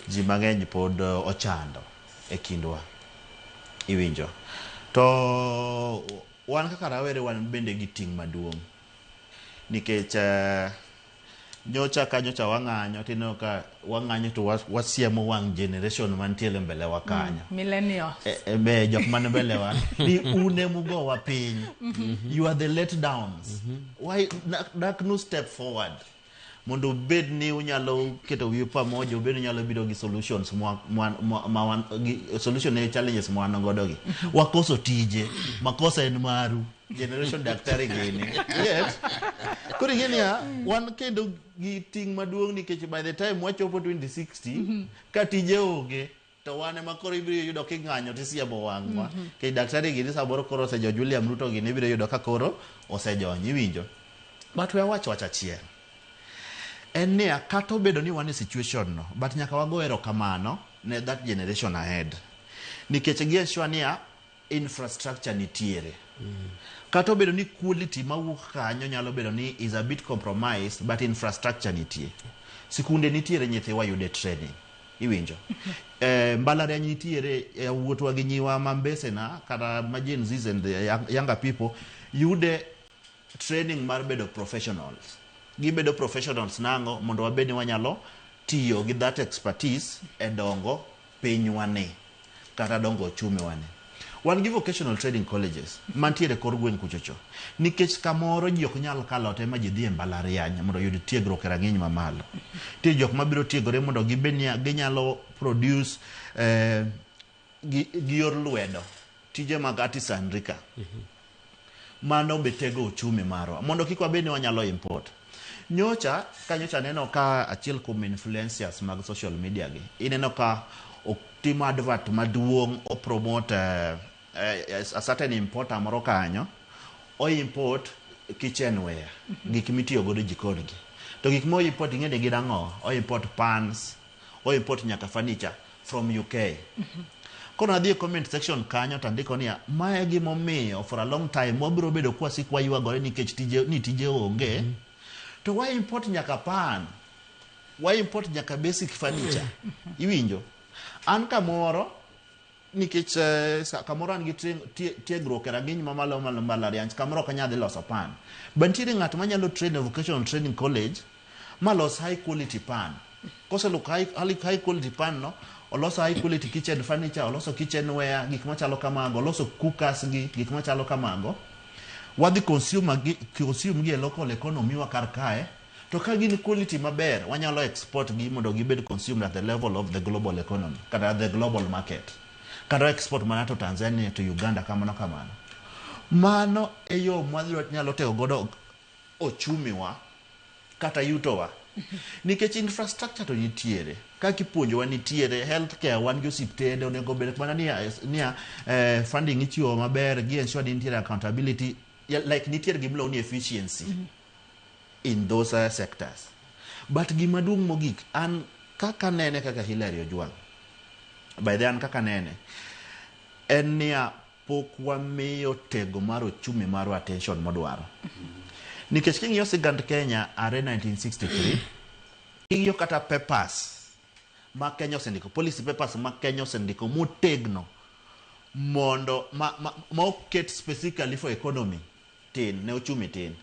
Ji mang'eny pod ochando e kindwa. Iwinjo. To wan kaka rawere wan bende gi ting' maduong'. Nikech nyocha ka nyocha wang'anyo tineno ka wang'anyo to wasiemo wang' generation mantiere mbele wa kanyo. Millennials. Be jok man mbele wa ni un emugowa piny. You are the letdowns. Why dak nu step forward mondo ubed ni unyalo keto wiu pamoja, ubed ni unyalo biro gi solutions ma wan gi solution ne challenges ma wan godo gi. Wakoso tije, makosa en maru generation daktari gini. Yes. Koro ing'e niya, wan kendo gi ting' maduong' nikech by the time wachopo 2060 ka tije onge to wan ema koro ibiro yudo king'anyo tisiemo wang'wa. Nikech daktari gini samoro koro osejony, William Ruto gini ibiro yudo ka koro osejony, iwinjo. But we awach wach achiel. En niya, kata obedo ni wan e situation no, but nyaka wago erokamano ne that generation ahead. Nikech gi ensure niya, infrastructure nitiere. Kata obedo ni quality mawuok kanyo nyalo bedo ni is a bit compromised, but infrastructure nitie. Sikunde nitiere, nyithiwa yude training. Iwinjo. Mbalariany nitiere, yawuotwa gi nyiwa ma mbesena kata ma Gen Zs and the younger people yude training mar bedo professionals. Gibedo professionals nang'o mondo wabed ni wanyalo tiyo gi that expertise e dongo pinywa ni kata dongo ochumi wa ni. Wan gi vocational training colleges mantiere kor gweng' kuchocho. Nikech kamoro ji ok nyal kalo te ma ji dhi e mbalariany mondo oyud tiegruok e rang'iny mamalo. Nitie jok mabiro tiegore mondo gibed ni ginyalo produce gi yor lwedo tije mag artisanry ka. Mano be tego uchumi marwa mondo kik wabed ni wanyalo import. Nyocha ka nyocha neno ka achiel kuom influencers mag social media gi ineno ka otimo advert maduong' o promote a certain importer moro kanyo o import kitchenware, gik mitiyo godo e jikon gi. To gik mo import ing'e ni gin ang'o? O import pans, o import nyaka furniture from UK. Koro nadhi e comment section kanyo to andiko niya, mae gimomiyo for a long time wabiro bedo kwasik waywagore nikech tije, ni tije onge. To wa import nyaka pan, wa import nyaka basic furniture. Iwinjo? An kamoro nikech kamoro an gi tiegruok e rang'iny mamalo malo mbalariany, kamoro ok anyal dhi loso pan. But nitiere ng'at manyalo train e vocational training college malos high quality pan. Koseluko high quality pan no, oloso high quality kitchen furniture, oloso kitchenware, gik machalo kamago, oloso cookers gi gik machalo kamago. Wadhi consume gi, consume gi e local economy wa kar kae. To ka gin quality maber, wanyalo export gi mondo gibed consumed at the level of the global economy, kata the global market. Kata export mana to Tanzania to Uganda kamano kamano. Mano e yo mwanyalo tego godo ochumi wa kata yuto wa. Nikech infrastructure to nitiere, kaka ipuonjowa nitiere, healthcare wan gi osiptende, onego bed mana niya funding ichiwo maber, gi ensure ni nitiere accountability, like nitiere gimiluongo ni efficiency in those sectors. But gima duong' mogik, an kaka nene kaka Hillary Ojwang', by the an kaka nene, en niya pok wamiyo tego mar ochumi marwa attention modwaro. Nikech king'iyo sigand Kenya are 1963, king'iyo kata papers ma Kenya osendiko, policy papers ma Kenya osendiko motegno mondo ma oket specifically for economy tin, ne ochumi tin.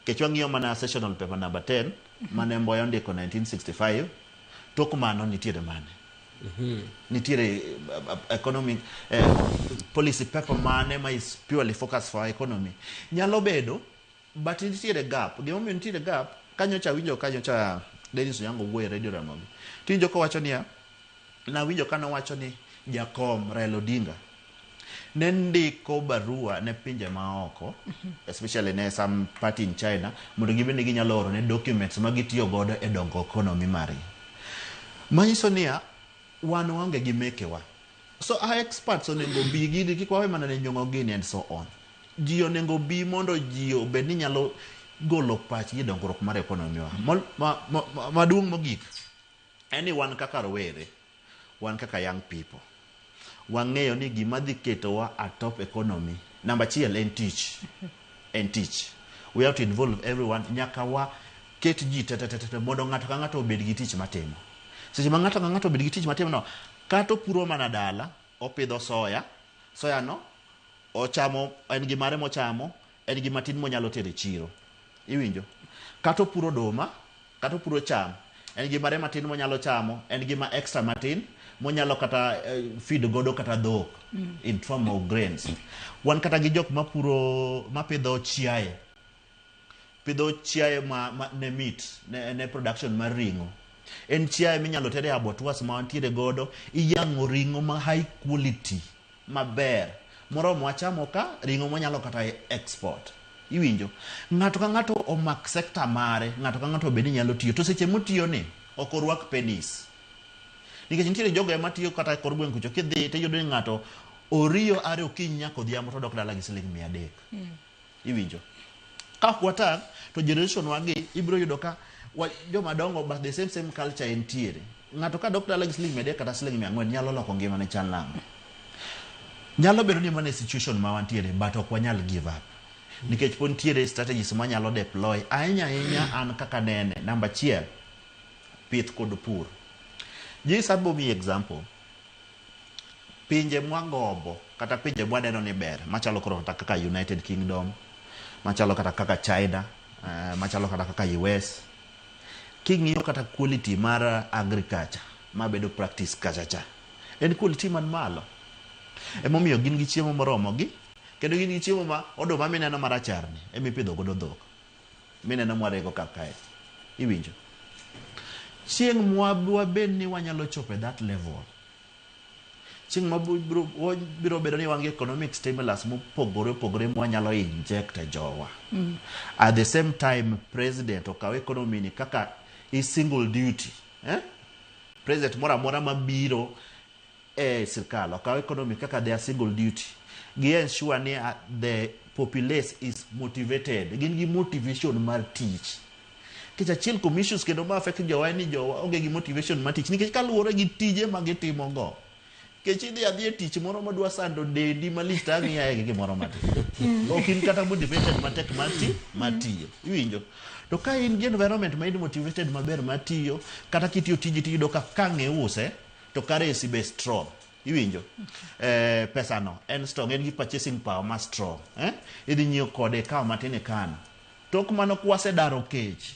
Nikech wang'iyo mana sessional paper number 10 mane Mboya ondiko 1965, tok mano nitiere mane. Nitiere economic policy paper mane ma is purely focused for our economy? Nyalo bedo, but nitiere gap. Gimomiyo nitiere gap, kanyocha winjo kanyocha Dennis Onyango wuoyo e Radio Ramogi. Tiwinjo kowacho niya, nawinjo ka nowacho ni jakom Raila Odinga ne ndiko barua ne pinje maoko, especially ne some party in China, mondo gibende ginyalo oro ne documents ma gitiyo godo e dongo economy margi. Manyiso niya, wan waonge gi mekewa. So our experts onego bi gini kik wawe mana ne nyong'o gini and so on. Ji onego bi mondo ji obed ni nyalo golo pachgi e dongruok mar economy wa. Maduong' mogik en ni wan kaka rowere, wan kaka young people, wang'eyo ni gima dhi ketowa a top economy, namba achiel en tich. En tich. We have to involve everyone. Nyaka wa ket ji te te te te mondo ng'ato ka ng'ato obed gi tich matimo. Seche ma ng'ato ka ng'ato obed gi tich matimo no, kata opuro mana dala, opidho soya, soya no ochamo, en gi mare mochamo, en gi matin monyalo tero e chiro. Iwinjo? Kata opuro oduma, kata opuro cham, en gi mare matin monyalo chamo, en gi ma extra matin monyalo kata feed godo kata dhok in form of grains. Wan kata gi jok mapuro, mapidho chiaye. Pidho chiaye ma ne meat, ne production mar ring'o. En chiaye minyalo ter e abattoirs ma wantiere godo, iyang'o ring'o ma high quality, maber. Moromo wachamo ka, ring'o mwanyalo kata export. Iwinjo? Ng'ato ka ng'ato omak sector mare, ng'ato ka ng'ato obed ni nyalo tiyo. To seche motiyo ni, ok orwak pennies. Nikech nitiere jogo ema tiyo kata e kor gweng' kucho, kidhi tiyudo ni ng'ato oriyo are okinyi nyaka odhiambo to odok dala gi siling 300. Iwinjo? Ka ok watang', to generation wagi ibiro yudo ka joma dongo but the same culture entiere. Ng'ato ka dok dala gi siling 300 kata siling 400 nyalo loko ngimane chal nang'o? Nyalo bedo ni mano e situation ma wantiere, but ok wanyal give up. Nikech pod nitiere strategies mwanyalo deploy. Ahinya ahinya an kaka nene, namba achiel, pith kod pur. Jis abo miyi example. Pinje mwagombo kata pinje mwaneno ni ber, machalo koro kata kaka United Kingdom, machalo kata kaka China, machalo kata kaka US. King'iyo kata quality mar agriculture mabedo practice kacha cha, en quality man malo. Emomiyo gin gi chiemo moromo gi, kendo gin gi chiemo ma oduma mineno marachar ni emipidho godo dhok. Mineno mwarego kar kae. Iwinjo? Chieng' mwabed ni wanyalo chopo e that level, chieng' ma biro bedo ni wan gi economic stimulus mopogore opogore mwanyalo inject e jowa. At the same time, president okaw economy ni kaka his single duty. Eh? President moro amora mabiro e sirkal okaw economy kaka their single duty. Gi ensure ni the populace is motivated. Gin gi motivation mar tich. Nikech achiel kuom issues kendo ma affect jowa en ni jowa onge gi motivation mar tich. Nikech kaluwore gi tije ma gitimo go. Nikech idhi adhi e tich moro madwa sando dendi malich to ang' iaye gi gimoro matin. Ok in kata motivated matek mar ti mar tiyo. Iwinjo? To ka in gi environment ma in motivated maber mar tiyo, kata kitiyo tiji tiyudo ka kang' iuse, to currency be strong. Iwinjo? Pesa no en strong, en gi purchasing power ma strong. Eh? Idhi nyiewo kode ikawo matin ikano. Tok mano kwasedaro kech,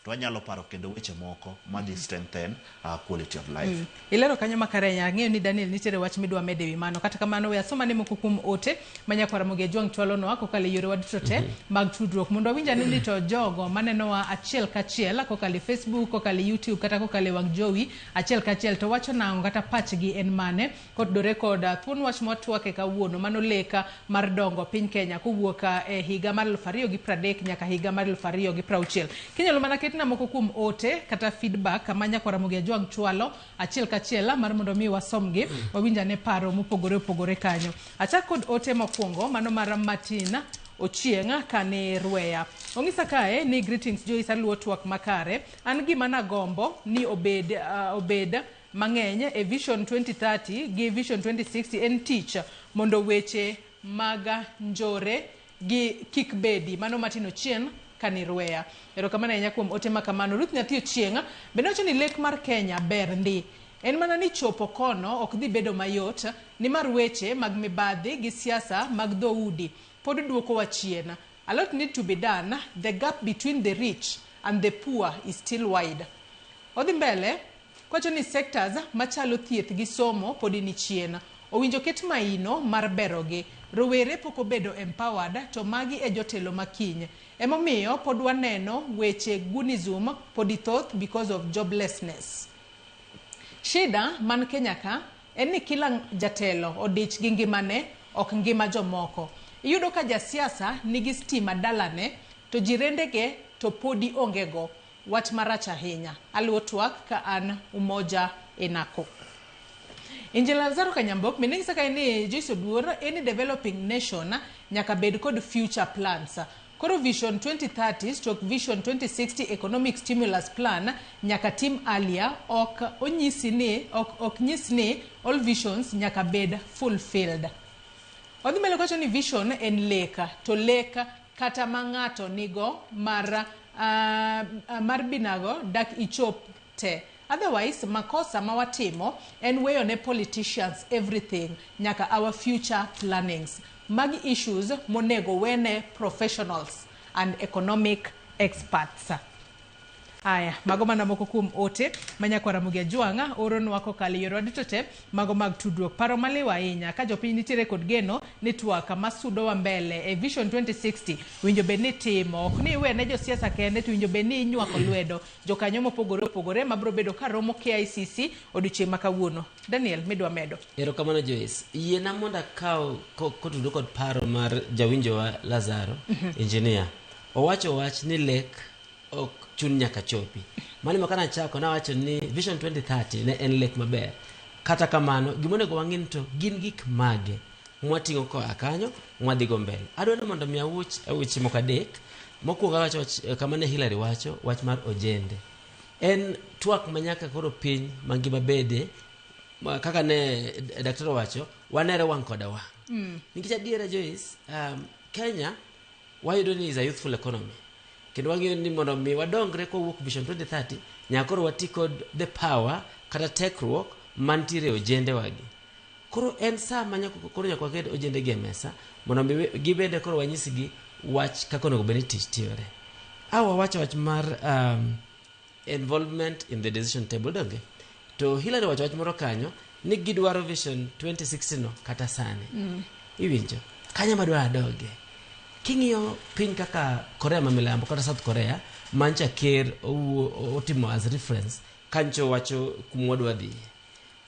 to wanyalo paro kendo weche moko madhi strengthen our quality of life. Ilero kanyo makare ahinya. Ang'eyo ni Daniel nitiere wach midwa medo ewi mano. Kata kamano we asomane moko kuom ote ma nyakwar Ramogi Ajwang' chwalonwa kokalo e yorewa duto te mag tudruok mondo wawinj ane ni to jogo manenowa achiel kachiel kokalo e Facebook, kokalo e YouTube kata kokalo e wang' jowi achiel kachiel to wacho nang'o kata pachgi en mane kotudore kod thuon wach mwatwake kawuono mano leka mar dongo piny Kenya kowuok e higa mar 2030 nyaka higa mar 2060. Kinyalo mana ketna moko kuom ote kata feedback ma nyakwar Ramogi Ajwang' chwalo achiel kachiel mar mondo mi wasomgi wawinj ane paro mopogore opogore kanyo. Achak kod ote mokwongo mano mar Martin Ochieng' kani Rweya. Ong'isa kae ni greetings Joyce aluwo twak makare. An gima nagombo ni obed mang'eny e Vision 2030 gi Vision 2060 en tich mondo weche mag njore gi kik bedi. Mano Martin Ochieng' kani Rweya. Erokamano ahinya kuom ote ma kamano. Ruth Nyathi Ochieng' bende wacho ni lek mar Kenya ber ndi. En mana ni chopo kono ok dhi bedo mayot nimar weche mag mibadhi gi siasa mag dhoudi pod duokowa chien. A lot need to be done. The gap between the rich and the poor is still wide. Odhi mbele. Kwacho ni sectors machalo thieth gi somo podi ni chien. Owinjo ket maino mar berogi. Rowere pok obedo empowered to magi e jotelo makiny. Emomiyo pod waneno weche gunism podi thoth because of joblessness. Shida man Kenya ka en ni kila jatelo odich gi ngimane ok ngima jomoko. Iyudo ka jasiasa nigi stima dalane to jirendege to podi onge go. Wach marach ahinya. Aluwo twak ka an Umoja Enako. Injili Lazaro Kanyambok bende nyisa kae ni Joyce Oduor any developing nation nyaka bed kod future plans. Koro Vision 2030 stroke Vision 2060 economic stimulus plan nyaka tim earlier ok onyisi ni ok nyis ni all visions nyaka bed fulfilled. Odhi mbele kowacho ni vision en lek to lek kata ma ng'ato nigo mar mar binago dak ichop te. Otherwise, makosa ma watimo en weyo ne politicians everything nyaka our future plannings. Magi issues monego wene professionals and economic experts. Aya, mago mana moko kuom ote ma nyakwar Ramogi Ajwang' oronwa kokalo e yorewa duto te mago mag tudruok. Paro maliw ahinya ka jopiny nitiere kod geno ni twak masudowa mbele e Vision 2060 winjo bed ni timo ok ni iwe ne josiasa kende to winjo bed ni inywako lwedo jokanyo mopogore opogore mabiro bedo ka romo KICC odiochieng' ma kawuono. Daniel, midwa medo? Erokamano Joyce. Yiena mondo akaw kotudore kod paro mar jawinjowa Lazaro, engineer. Owacho wach ni lek ok chun nyaka chopi. Mano ema kana chako nawacho ni Vision 2030 ne en lek maber. Kata kamano, gimonego wang'i ni to gin gik mage mwating'o koa kanyo mwadhigo mbele. Adwa ni mondo mi awuch weche moko adek. Mokwongo awacho wach kama ne Hillary wacho wach mar ojende. En twak ma nyaka koro piny mangima bede kaka ne daktari owacho wanere wang' koda wang'. Nikech adiera Joyce, Kenya wayudo ni is a youthful economy. Kendo wang'eyo ni mondo mi wadongre kowuok Vision 2030 nyaka koro wati kod the power kata tekruok mantiere e ojende wagi. Koro en saa ma nyaka koro nyaka waket ojende gi e mesa mondo mi gibende koro wanyisgi wach kaka onego bed ni tich tiyore. A wawacho wach mar involvement in the decision table donge? To Hillary wacho wach moro kanyo ni gidwaro Vision 2060 no kata sani. Iwinjo? Kanyo madwa adoge. King'iyo piny kaka Korea ma milambo kata South Korea mancha ker otimo as reference kancho wacho kuma wadwa dhiye.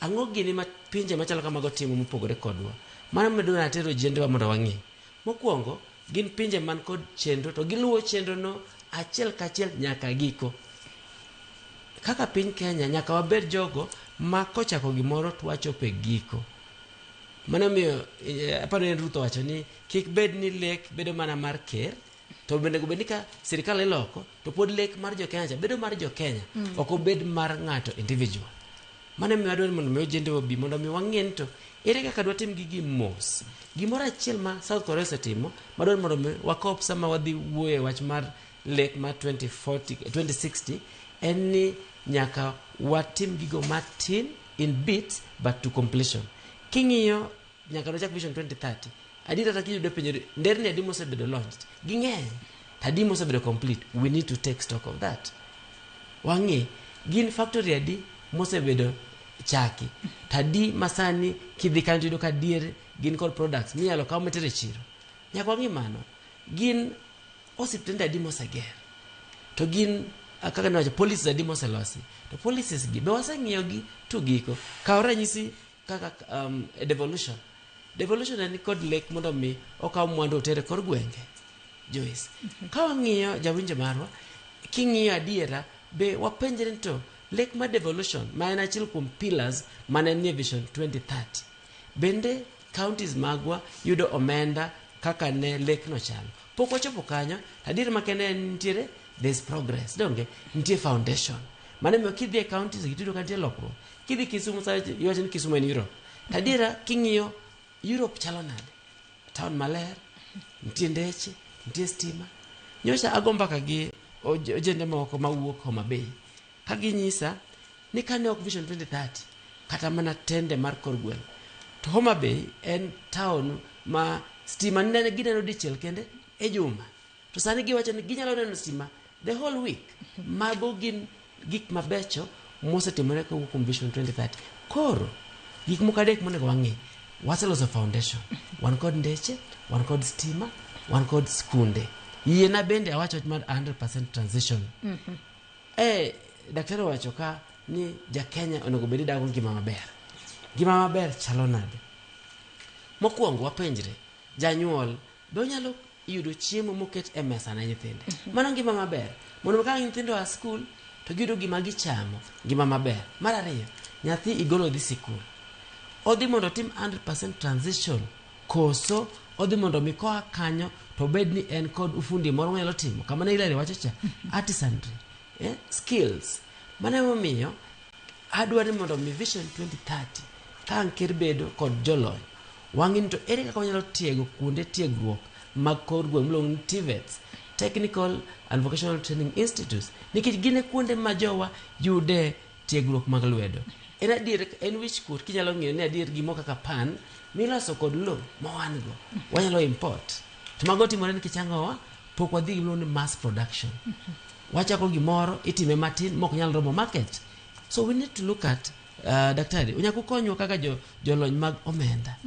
Ang'o gini ma pinje machalo kamago timo mopogore kodwa? Mano medwa natero ojendewa mondo wang'i. Mokwongo, gin pinje man kod chenro to giluwo chenro no achiel kachiel nyaka giko. Kaka piny Kenya nyaka wabed jogo ma kochako gimoro to wachopo e giko. Mano miyo aparo ni Ruth owacho ni kik bed ni lek bedo mana mar ker to bende onego bed ni ka sirikal iloko to pod lek mar jo Kenya cha bedo mar jo Kenya ok obed mar ng'ato individual. Mano emiyo adwaro ni mondo mi ojende obi mondo mi wang'e ni to ere kaka dwatim gigi mos. Gimoro achiel ma South Korea osetimo madwaro ni mondo mi wakop sama wadhi wuoyo e wach mar lek mar 2040, 2060 en ni nyaka watim gigo matin in bits but to completion. King'iyo nyaka nochak Vision 2030 adier kata kiyudo penjo nderni adi mosebedo launched ging'eny to adi mosebedo complete we need to take stock of that wang'i gin factory adi mosebedo chaki to adi masani kidhi kanyo tiyudo ka adier gin kod products minyalo kaw mater e chiro nyaka wang'i mano gin osiptende adi moseger to gin kaka niwacho policies adi moselosi to policies gi be waseng'iyo gi to giko kaw ranyisi kaka devolution devolution en kod lek mondo mi okaw mwandu oter e kor gwenge Joyce ka wang'iyo jawinjo marwa king'iyo adiera be wapenjre ni to lek mar devolution ma en achiel kuom pillars mane nie Vision 2030 bende counties magwa yudo omenda kaka ne lek no chalo pok wachopo kanyo to adier makende en nitiere there's progress donge nitie foundation mano emiyo kidhi e counties gi tiyudo ka nitie lokruok kidhi Kisumu sa iwacho ni Kisumu en Europe to adiera king'iyo Europe chalo nade town maler nitie ndeche nitie stima nyocha ago mbaka gi ojende moko mawuok Homa Bay ka ginyisa ni kane ok Vision 2030 kata mana tende mar kor gweng' to Homa Bay en town ma stima nene gineno dichiel kende e juma to sani giwacho ni ginyalo neno stima the whole week mago gin gik mabecho mosetimore kowuok kuom Vision 2030. Koro gik moko adek monego wang'i. Waseloso foundation. Wan kod ndeche, wan kod stima, wan kod skunde. Yiena bende awach wach mar 100% transition. Daktari owacho ka ni ja Kenya onego bed ni dago ngima maber. Ngima maber chalo nade? Mokwongo wapenjre, janyuol be onyalo yudo chiemo moket e mesa ne nyithinde? Mano ngima maber. Mondo ka nyithindo oa skul to giyudo gima gichamo, ngima maber. Mar ariyo, nyathi igolo dhi sikul. Odhi mondo otim 100% transition koso odhi mondo mi koa kanyo to obed ni en kod ufundi moro monyalo timo kama ne Hilary wacho cha artisanry skills. Mano emomiyo adwa ni mondo mi Vision 2030 ka ang' ker bedo kod jolony wang'i ni to ere kaka wanyalo tiego kuonde tiegruok mag kor gweng' miluongo ni TVETs, Technical and Vocational Training Institutes, nikech gin e kuonde ma jowa yude tiegruok mag lwedo. En adier, en wich kuot kinyalo ng'iyo ni adier gimoro kaka pan miloso kod lo ma wan go wanyalo import. To mago timore nikech ang'owa pok wadhi gi gimiluongo ni mass production. Wachako gimoro itime matin mok nyal romo market. So we need to look at daktari, unyaka ukonywa kaka jolony mag omenda.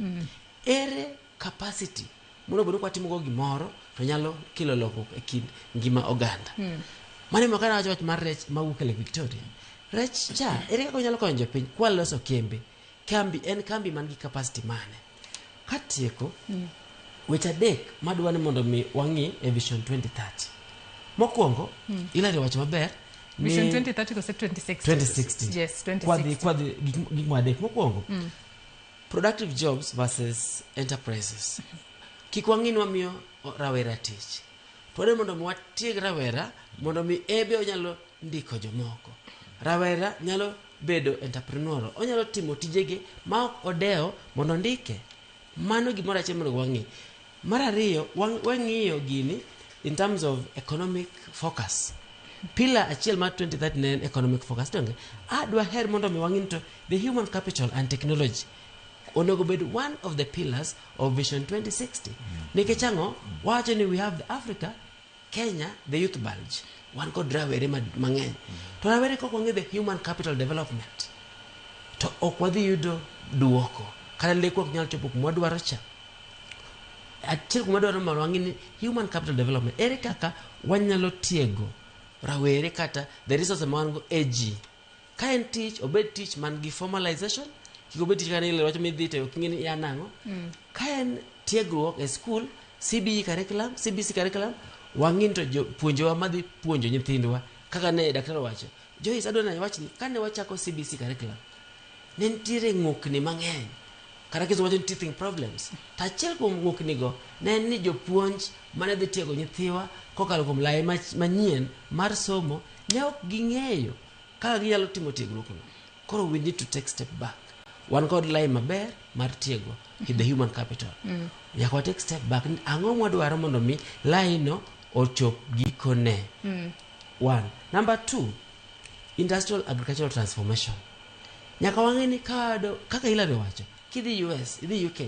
Ere capacity monego bed ni kwatimo go gimoro to nyalo kelo lokruok e kind ngima oganda. Mano ema kana wacho wach mar rech mawuok e Lake Victoria. Rech cha, ere kaka onyalo konyo jopiny kwaloso kembe? Kambi en kambi man gi capacity mane? Katieko, weche adek madwa ni mondo mi wang'i e Vision 2030. Mokwongo, Hilary owacho maber ni Vision 2030 kose 2060? 2060. Yes, 2060. Kwadhi gik moko adek. Mokwongo, productive jobs versus enterprises. Kik wang'i ni wamiyo rawera tich. To wadwa mondo mi watieg rawera mondo mi ebe onyalo ndiko jomoko. Rawera nyalo bedo entrepreneur, onyalo timo tijege ma ok odewo mondo ondike. Mano gimoro achiel monego wang'i. Mar ariyo, wang'iyo gini in terms of economic focus. Pillar achiel mar 2030 ne en economic focus. Donge? Adwa her mondo mi wang'i ni to the human capital and technology onego bed one of the pillars of Vision 2060. Nikech ang'o? Wawacho ni we have the Africa, Kenya, the youth bulge. Wan kod rawere mang'eny. To rawere kok wang'e the human capital development, to ok wadhi yudo duoko. Kata lekwa ok nyal chopo kuma wadwaro cha. Achiel kuma wadwaro mondo wang'e ni human capital development. Ere kaka wanyalo tiego rawere kata the resources ma wan go e ji. Ka en tich, obed tich man gi formalization, kik obed tich kaka ne wacho midhi to ok ing'e ni ya nang'o. Ka en tiegruok e school, CBE curriculum, CBC curriculum, wang'i ni to jopuonjewa madhi puonjo nyithindwa kaka ne daktari owacho. Joyce, adwa ni awach ni kane wachako CBC curriculum, ne nitiere ng'okni mang'eny. Kata kisungu wacho ni teething problems. To achiel kuom ng'okni go ne en ni jopuonj mane dhi tiego nyithiwa kokalo kuom lai manyien mar somo ne ok ging'eyo kaka ginyalo timo tiegruokno. Koro we need to take step back. Wan kod lai maber mar tiego the human capital. Nyaka wa take step back. Ni ang'o mwadwaro mondo mi lai no ochop gikone. One. Number two, industrial agricultural transformation. Nyaka wang'e ni kado kaka Hilary owacho, kidhi US, idhi UK,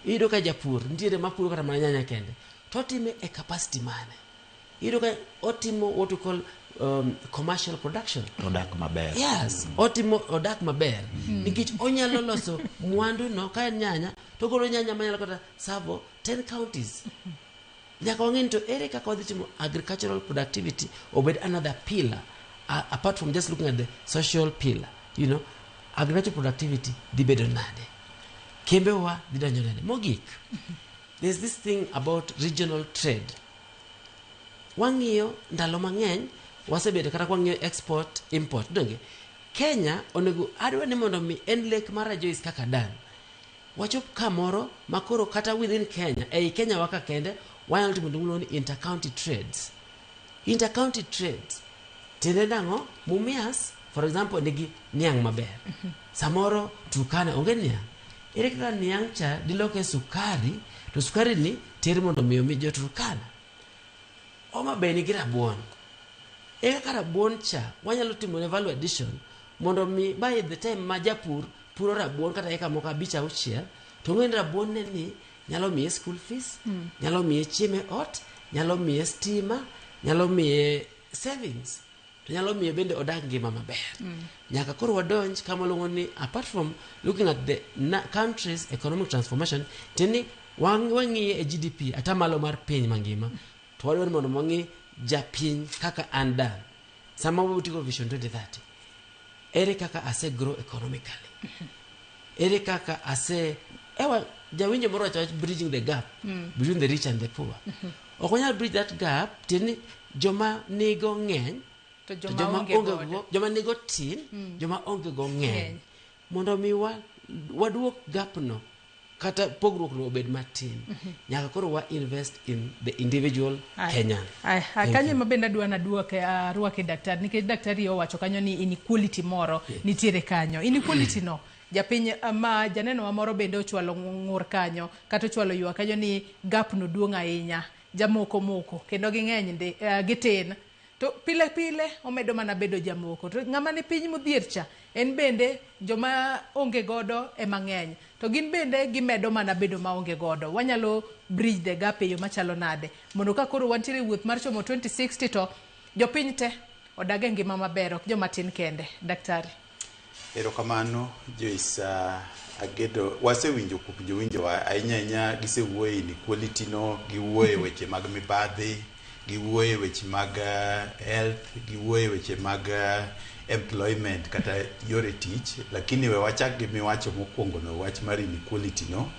iyudo ka japur nitiere mapuro kata mana nyanya kende. To otime e capacity mane? Iyudo ka otimo what we call commercial production. Odak maber. Yes, otimo odak maber. Nikech onyalo loso mwandu no ka en nyanya, to ogolo nyanya manyalo kata savo 10 counties. Nyaka wang'e ni to ere kaka wadhi timo agricultural productivity obed another pillar apart from just looking at the social pillar. You know, agricultural productivity dhi bedo nade? Kembewa dhi donjo nade? Mogik, there's this thing about regional trade. Wang'iyo ndalo mang'eny wasebedo kata kwang'iyo export import donge Kenya onego adwa ni mondo mi en lek mara Joyce kaka Dan wachop kamoro makoro kata within Kenya ei Kenya waka kende wanyalo timo gima iluongo ni intercounty trades. Intercounty trades tiende nang'o? Mumias for example nigi niang' maber, samoro Turkana onge niang'. Ere kaka niang' cha diloke sukari to sukari ni ter mondo mi omi jo Turkana? Homa Bay nigi rabuon. Ere kaka rabuon cha wanyalo timo ne value addition mondo mi by the time ma japur puro rabuon kata eka moko abich auchiel to ong'e ni rabuon ne ni nyalo miye school fees, nyalo miye chiemo e ot, nyalo miye stima, nyalo miye savings. To nyalo miyo bende odag ngima maber. Nyaka koro wadonj kama luongo ni, apart from looking at the country's economic transformation, tiende ni wang'iye e GDP, atamalo mar piny mangima, to wadwaro ni mondo wang'i japiny kaka an Dan. Sama watigo Vision 2030, ere kaka ase grow economically? Ere kaka ase ewa jawinjo moro wacho wach bridging the gap between the rich and the poor. Ok wanyal bridge that gap, tiende ni joma nigo ng'eny to to joma joma onge onge godo go, joma nigo tin, joma onge go ng'eny. Ng'eny. Mondo mi wa waduok gap no kata pogruok no obed matin, nyaka koro wa invest in the individual Kenyan. Thank Kanyo you. ema bende adwa naduoke, arwake daktari, nikech daktari owacho kanyo ni inequality moro nitiere kanyo. Inequality no japiny, ma janeno wa moro bende ochwalo ng'ur kanyo kata ochwalo ywak kanyo ni gap no duong' ahinya, jamoko moko kendo ging'eny ndi, gitin to pile pile omedo mana bedo jamoko, to ng'ama ni piny modhier cha en bende joma onge godo ema ng'eny, to gin bende gimedo mana bedo maonge godo. Wanyalo bridge the gap e yo machalo nade mondo ka koro wantiere e wuoth mar chomo 2060 to jopiny te odag e ngima maber, ok joma tin kende? Daktari. Erokamano, Joyce. Agedo wasewinjo kuom jowinjowa ahinya ahinya, gisewuoyo inequality no, giwuoyo e weche mag mibadhi, giwuoyo e weche mag health, giwuoyo e weche mag employment kata yore tich, lakini we wachak gi miwacho mokwongo no, wach mar inequality no.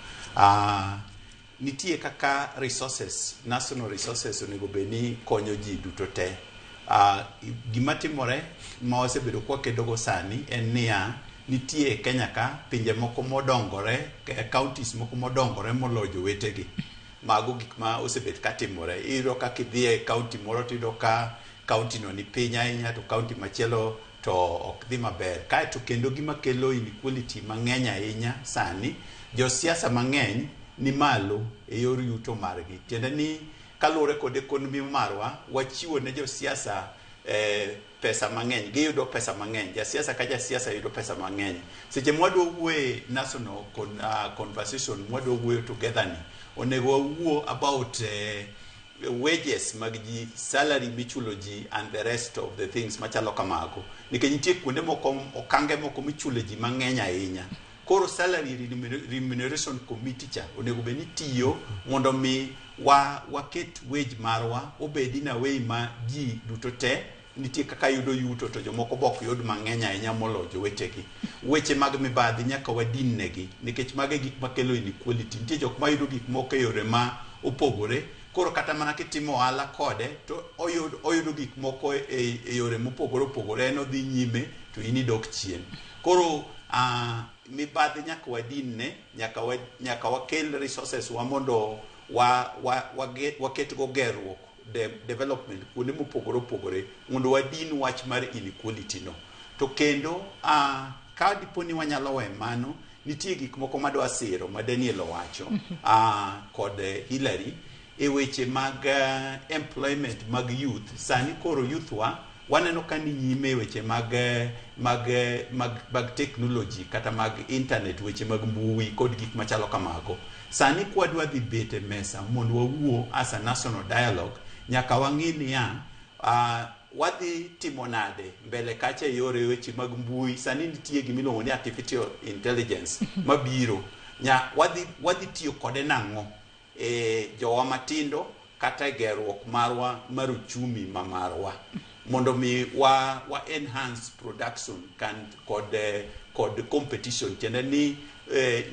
Nitie kaka resources, national resources onego bed ni konyo ji duto te. Gima timore ma wasebedo kwakedogo sani en niya, nitie e Kenya ka pinje moko modongore, counties moko modongore moloyo jowetegi. Mago gik ma osebet katimore. Iyudo ka kidhi e county moro, tiyudo ka county no ni piny ahinya, to county machielo to ok dhi maber. Kaeto kendo gima kelo inequality mang'eny ahinya sani, josiasa mang'eny ni malo e yor yuto margi. Tiende ni kaluwore kod economy marwa, wachiwo ne josiasa pesa mang'eny, giyudo pesa mang'eny. Jasiasa ka jasiasa yudo pesa mang'eny. Seche mwadwa wuoye national conversation, mwadwa wuoyo together ni, onego wawuo about wages mag ji, salary michulo ji and the rest of the things machalo kamago, nikech nitie kuonde moko, okange moko michulo ji mang'eny ahinya. Koro salary remuneration committee cha onego bed ni tiyo mondo mi wa waket wage marwa obed in a way ma ji duto te nitie kaka yudo yuto, to jomoko be ok yud mang'eny ahinya moloyo jowetegi. Weche mag mibadhi nyaka wadin negi, nikech mago e gik makelo inequality. Nitie jok mayudo gik moko e yore ma opogore, koro kata mana kitimo ohala kode to oyudo gik moko e yore mopogore opogore, en odhi nyime to in idok chien. Koro mibadhi nyaka wadin ne, nyaka wakel resources wa mondo waket go gerruok, development kuonde mopogore opogore mondo wadin wach mar inequality no. To kendo ka dipo ni wanyalo we mano, nitie gik moko madwa siro ma Daniel owacho kod Hillary e weche mag employment mag youth. Sani koro youth wa waneno ka ni nyime e weche mag technology kata mag internet, weche mag mbui kod gik machalo kamago. Sani kwadwa dhi bet e mesa mondo wawuo as a national dialogue, nyaka wang'i niya, wadhi timo nade mbele kacha e yore weche mag mbui. Sani nitie gimiluongo ni artificial intelligence mabiro, nya wadhi tiyo kode nang'o e jowa matindo kata e gerruok marwa mar uchumi ma marwa, mondo mi wa enhance production kan, kod competition, tiende ni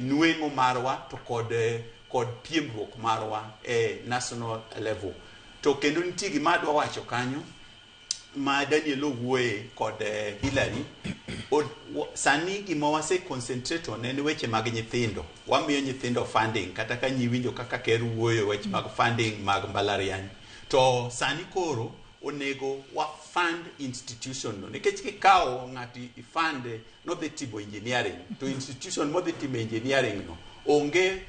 nweng'o marwa to kod piemruok marwa e national level. To kendo nitie gima adwa wacho kanyo ma Daniel owuoye kod Hillary. Sani gima wase concentrate on en weche mag nyithindo. Wamiyo nyithindo funding, kata ka nyiwinjo kaka ker wuoyo weche mag funding mag mbalariany, to sani koro onego wa fund institution no, nikech kikawo ng'ato i fund nodhi timo engineering, to institution modhi timo engineering no onge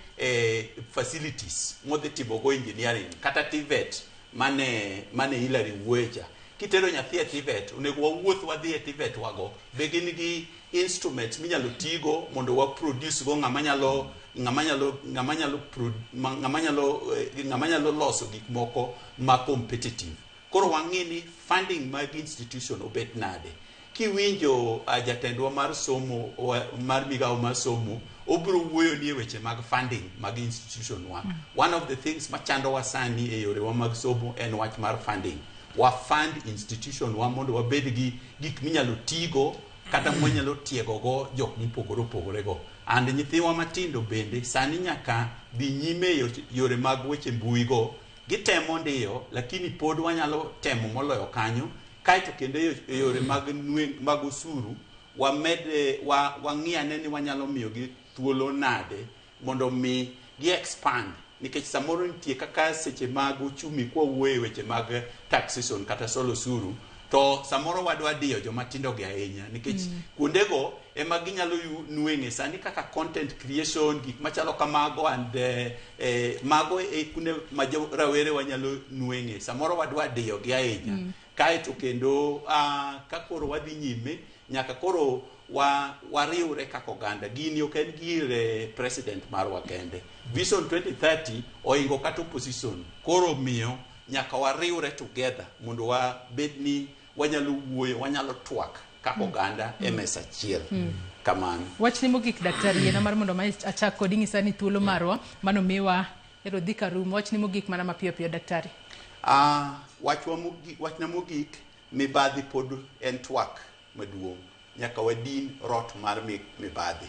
facilities modhi timo go engineering, kata TVET mane Hillary wuoye cha. Kitero nyathi e TVET, onego wawuoth wadhi e TVET wago be gin gi instruments minyalo tigo mondo wa produce go ng'ama nyalo loso gik moko ma competitive. Koro wang'i ni funding mag institution obet nade. Kiwinjo jatendwa mar somo mar migawo mar somo, obiro wuoyo ni e weche mag funding mag institution wa. One of the things machandowa sani e yorewa mag somo en wach mar funding. Wa fund institution wa mondo wabed gi gik minyalo tigo kata mwanyalo tiegogo jok mopogore opogore go. And nyithiwa matindo bende sani nyaka dhi nyime e yore mag weche mbui go. Gitemo ndiyo, lakini pod wanyalo temo moloyo kanyo. Kaeto kendo e yore mag mag osuru, wamed wang'i ane ni wanyalo miyogi thuolo nade mondo mi gi expand, nikech samoro nitie kaka seche mag uchumi kwawuoyo e weche mag taxation kata solo osuru, to samoro wadwa diyo joma tindo gi ahinya, nikech kuondego ema ginyalo nweng'e sani kaka content creation, gik machalo kamago, and mago e kuonde ma rawere wanyalo nweng'e. Samoro wadwa diyo gi ahinya. Kaeto kendo ka koro wadhi nyime, nyaka koro wariwre kaka oganda. Gini ok en gir president marwa kende. Vision 2030 oingo kata opposition. Koro miyo nyaka wariwre together mondo wabed ni wanyalo wuoyo, wanyalo twak kaka oganda e mesa achiel. Kamano. Wachni mogik, daktari, yiena mar mondo ma achak kodi. Ng'isa ni thuolo marwa mano miwa ero dhi karumo. Wachni mogik mana mapiyo piyo, daktari. Wachwa mogik, wachna mogik, mibadhi pod en twak maduong'. Nyaka wadin rot mar mibadhi.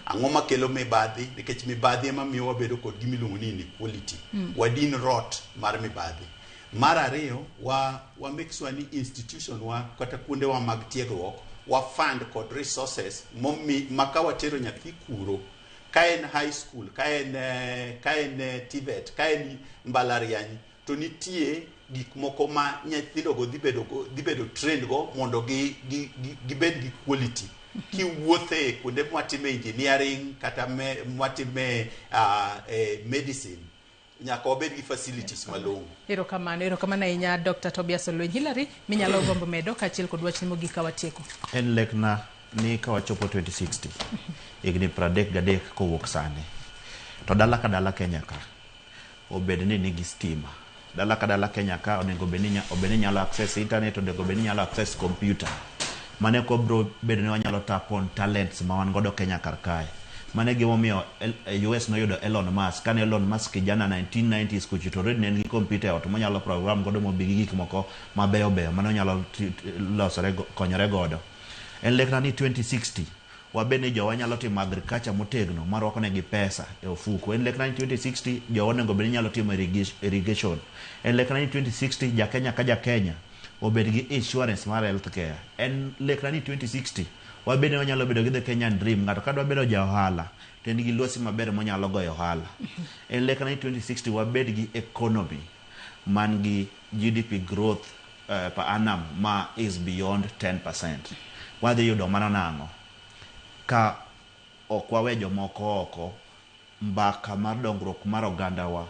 Ang'o makelo mibadhi? Nikech mibadhi ema miyo wabedo kod gima iluongo ni inequality. Wadin rot mar mibadhi. Mar ariyo, wa make sure ni institution wa kata kuondewa mag tiegruok wa fund kod resources momi ma ka watero nyathi kuro, ka en high school, ka en TVET, ka en mbalariany, to nitie gik moko ma nyithindogo dhi bedo trained go mondo gibed gi quality. Kiwuothe kuonde mwatime engineering kata mwatime medicine, nyaka wabed gi facilities malong'o. Erokamano, erokamano ahinya, Dr. Tobias Olweny. Hilary, minyalo gombo medo kaachiel kod wachni mogik ka watieko. En lekna ni ka wachopo 2060, higni 33 kowuok sani, to dala ka dala Kenya ka obed ni nigi stima. Dala ka dala Kenya ka onego obed ni nyalo access internet, onego bed ni nyalo access computer. Mano eka biro bedo ni wanyalo tap on talents ma wan godo Kenya kar kae. Mano e gimomiyo US noyudo Elon Musk. Kane Elon Musk kijana 1990s kucho, to already ne en gi computer e ot monyalo program godo mobi gi gik moko mabeyo beyo mane onyalo losore konyore godo. En lekna ni 2060 wabed ni jowa nyalo timo agriculture motegno marwako negi pesa e ofuko. En lekna ni 2060 jowa onego bed ni nyalo timo irrigation. En lekna ni 2060 ja Kenya ka ja Kenya obed gi insurance mar health care. En lekna ni 2060 wabed ni wanyalo bedo gi the Kenyan dream. Ng'ato ka dwa bedo ja ohala to en gi lwasi maber monyalo goyo ohala. En lekna ni 2060 wabed gi economy man gi GDP growth per annum ma is beyond 10%. Wadhi yudo mano nang'o? Ka ok wawe jomoko oko. Mbaka mar dongruok mar ogandawa,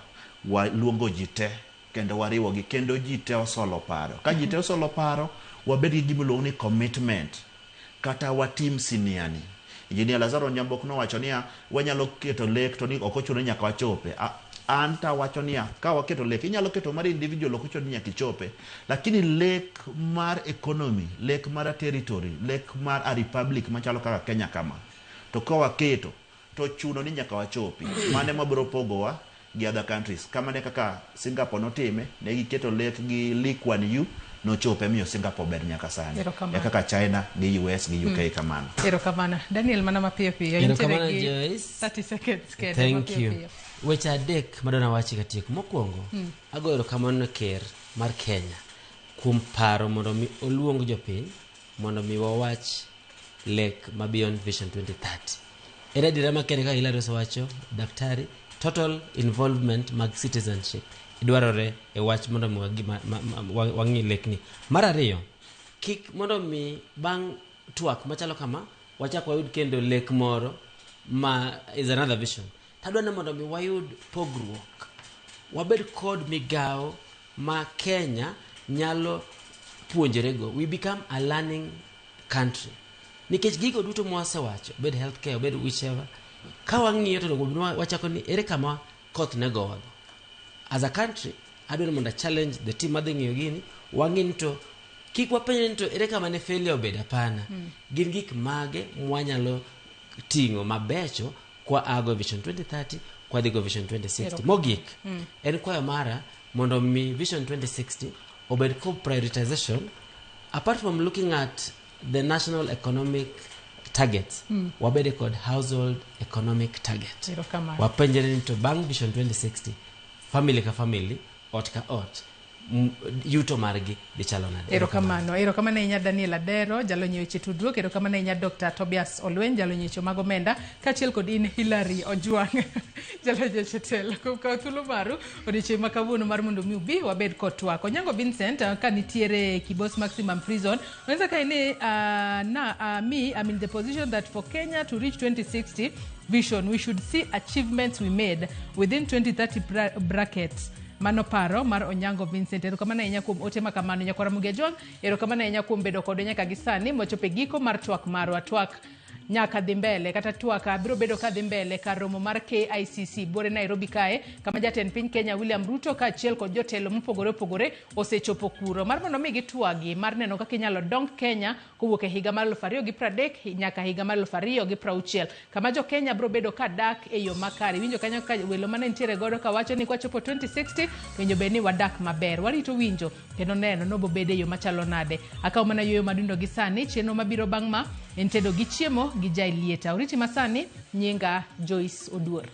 waluongo ji te kendo wariwogi kendo ji te osolo paro. Ka ji te osolo paro, wabed gi gima iluongo ni commitment kata watim siniani. Engineer Lazaro Nyambok nowacho niya, wanyalo keto lek to ni ok ochuno ni nyaka wachope. An tawacho niya, ka waketo lek, inyalo keto mar individual, ok ochuno ni nyaka ichope, lakini lek mar economy, lek mar a territory, lek mar a republic machalo kaka Kenya kama, to ka waketo to chuno ni nyaka wachopi. Mano ema biro pogowa gi other countries. Kamano e kaka Singapore notime, ne giketo lek gi Lee Kuan Yew, nochope miyo Singapore ber nyaka sani. Erokamano. E kaka China gi US gi UK kamano. Erokamano. Daniel, mana mapiyo piyo. Intiere Erokamano, gi Joyce. 30 seconds kende. Thank Mapiyo you. piyo. Weche adek madwa nawachi katieko. Mokwongo, agoyo erokamano ne ker mar Kenya kuom paro mondo mi oluong jopiny mondo mi wawach lek ma Beyond Vision 2030. En adiera makende kaka Hilary osewacho, daktari, total involvement mag citizenship dwarore e wach mondo mi wang'i lekni. Mar ariyo, kik mondo mi bang' twak machalo kama wachak wayud kendo lek moro ma is another vision. Tadwa ni mondo mi wayud pogruok, wabed kod migawo ma Kenya nyalo puonjorego. We become a learning country, nikech gigo duto mwasewacho, obed healthcare, obed whichever, ka wang'iyo to onego bed ni wachako ni ere kama koth ne gowago as a country. Adwaro mondo a challenge the team madhi ng'iyo gini, wang'i ni to kik wapenjre ni to ere kama ne failure obedo hapana. Gin gik mage mwanyalo ting'o mabecho kwa ago Vision 2030 kwadhi go Vision 2060. Mogik, en kwayo mara mondo mi Vision 2060 obed ko prioritization apart from looking at the national economic targets, wabede kod household economic target. Erokamano. Wapenjre ni to bang' Vision 2060 family ka family, ot ka ot, yuto margi dhi chalo nade? Erokamano, erokamano ahinya Daniel Adero, jalony e weche tudruok. Erokamano ahinya Dr. Tobias Olweny, jalony e weche mag omenda, kaachiel kod in Hilary Ojwang', jalony e weche telo, kuom kawo thuolo maru odiochieng' ma kawuono mar mondo mi ubi wabed kod twak. Onyango Vincent ka nitiere Kibos Maximum Prison, onyisa kae ni na me, I'm in the position that for Kenya to reach 2060 vision, we should see achievements we made within 2030 brackets. Mano paro mar Onyango Vincent. Erokamano ahinya kuom ote ma kamano. Nyakwara Mugia Jwang', erokamano ahinya kuom bedo kodwa nyaka gi sani mochopo e giko mar twak marwa. Twak nyaka dhi mbele kata twak biro bedo ka dhi mbele kar romo mar KICC buore Nairobi kae, kama jatend piny Kenya William Ruto kaachiel kod jotelo mopogore opogore osechopo kuro mar mondo mi gitwagi mar neno kaka inyalo dong Kenya kowuok e higa mar 2030 nyaka higa mar 2060, kama jo Kenya biro bedo ka dak e yo makare. Winjo kanyo ka welo mane nitiere godo kawacho ni kwachopo 2060 winjo bed ni wadak maber. Warito winjo kendo neno nobo bede e yo machalo nade. Akawo mana yueyo madundo gi sani. Chenro mabiro bang' ma en tedo gi chiemo gi Jailieta. Oriti masani, nyinga Joyce Oduor.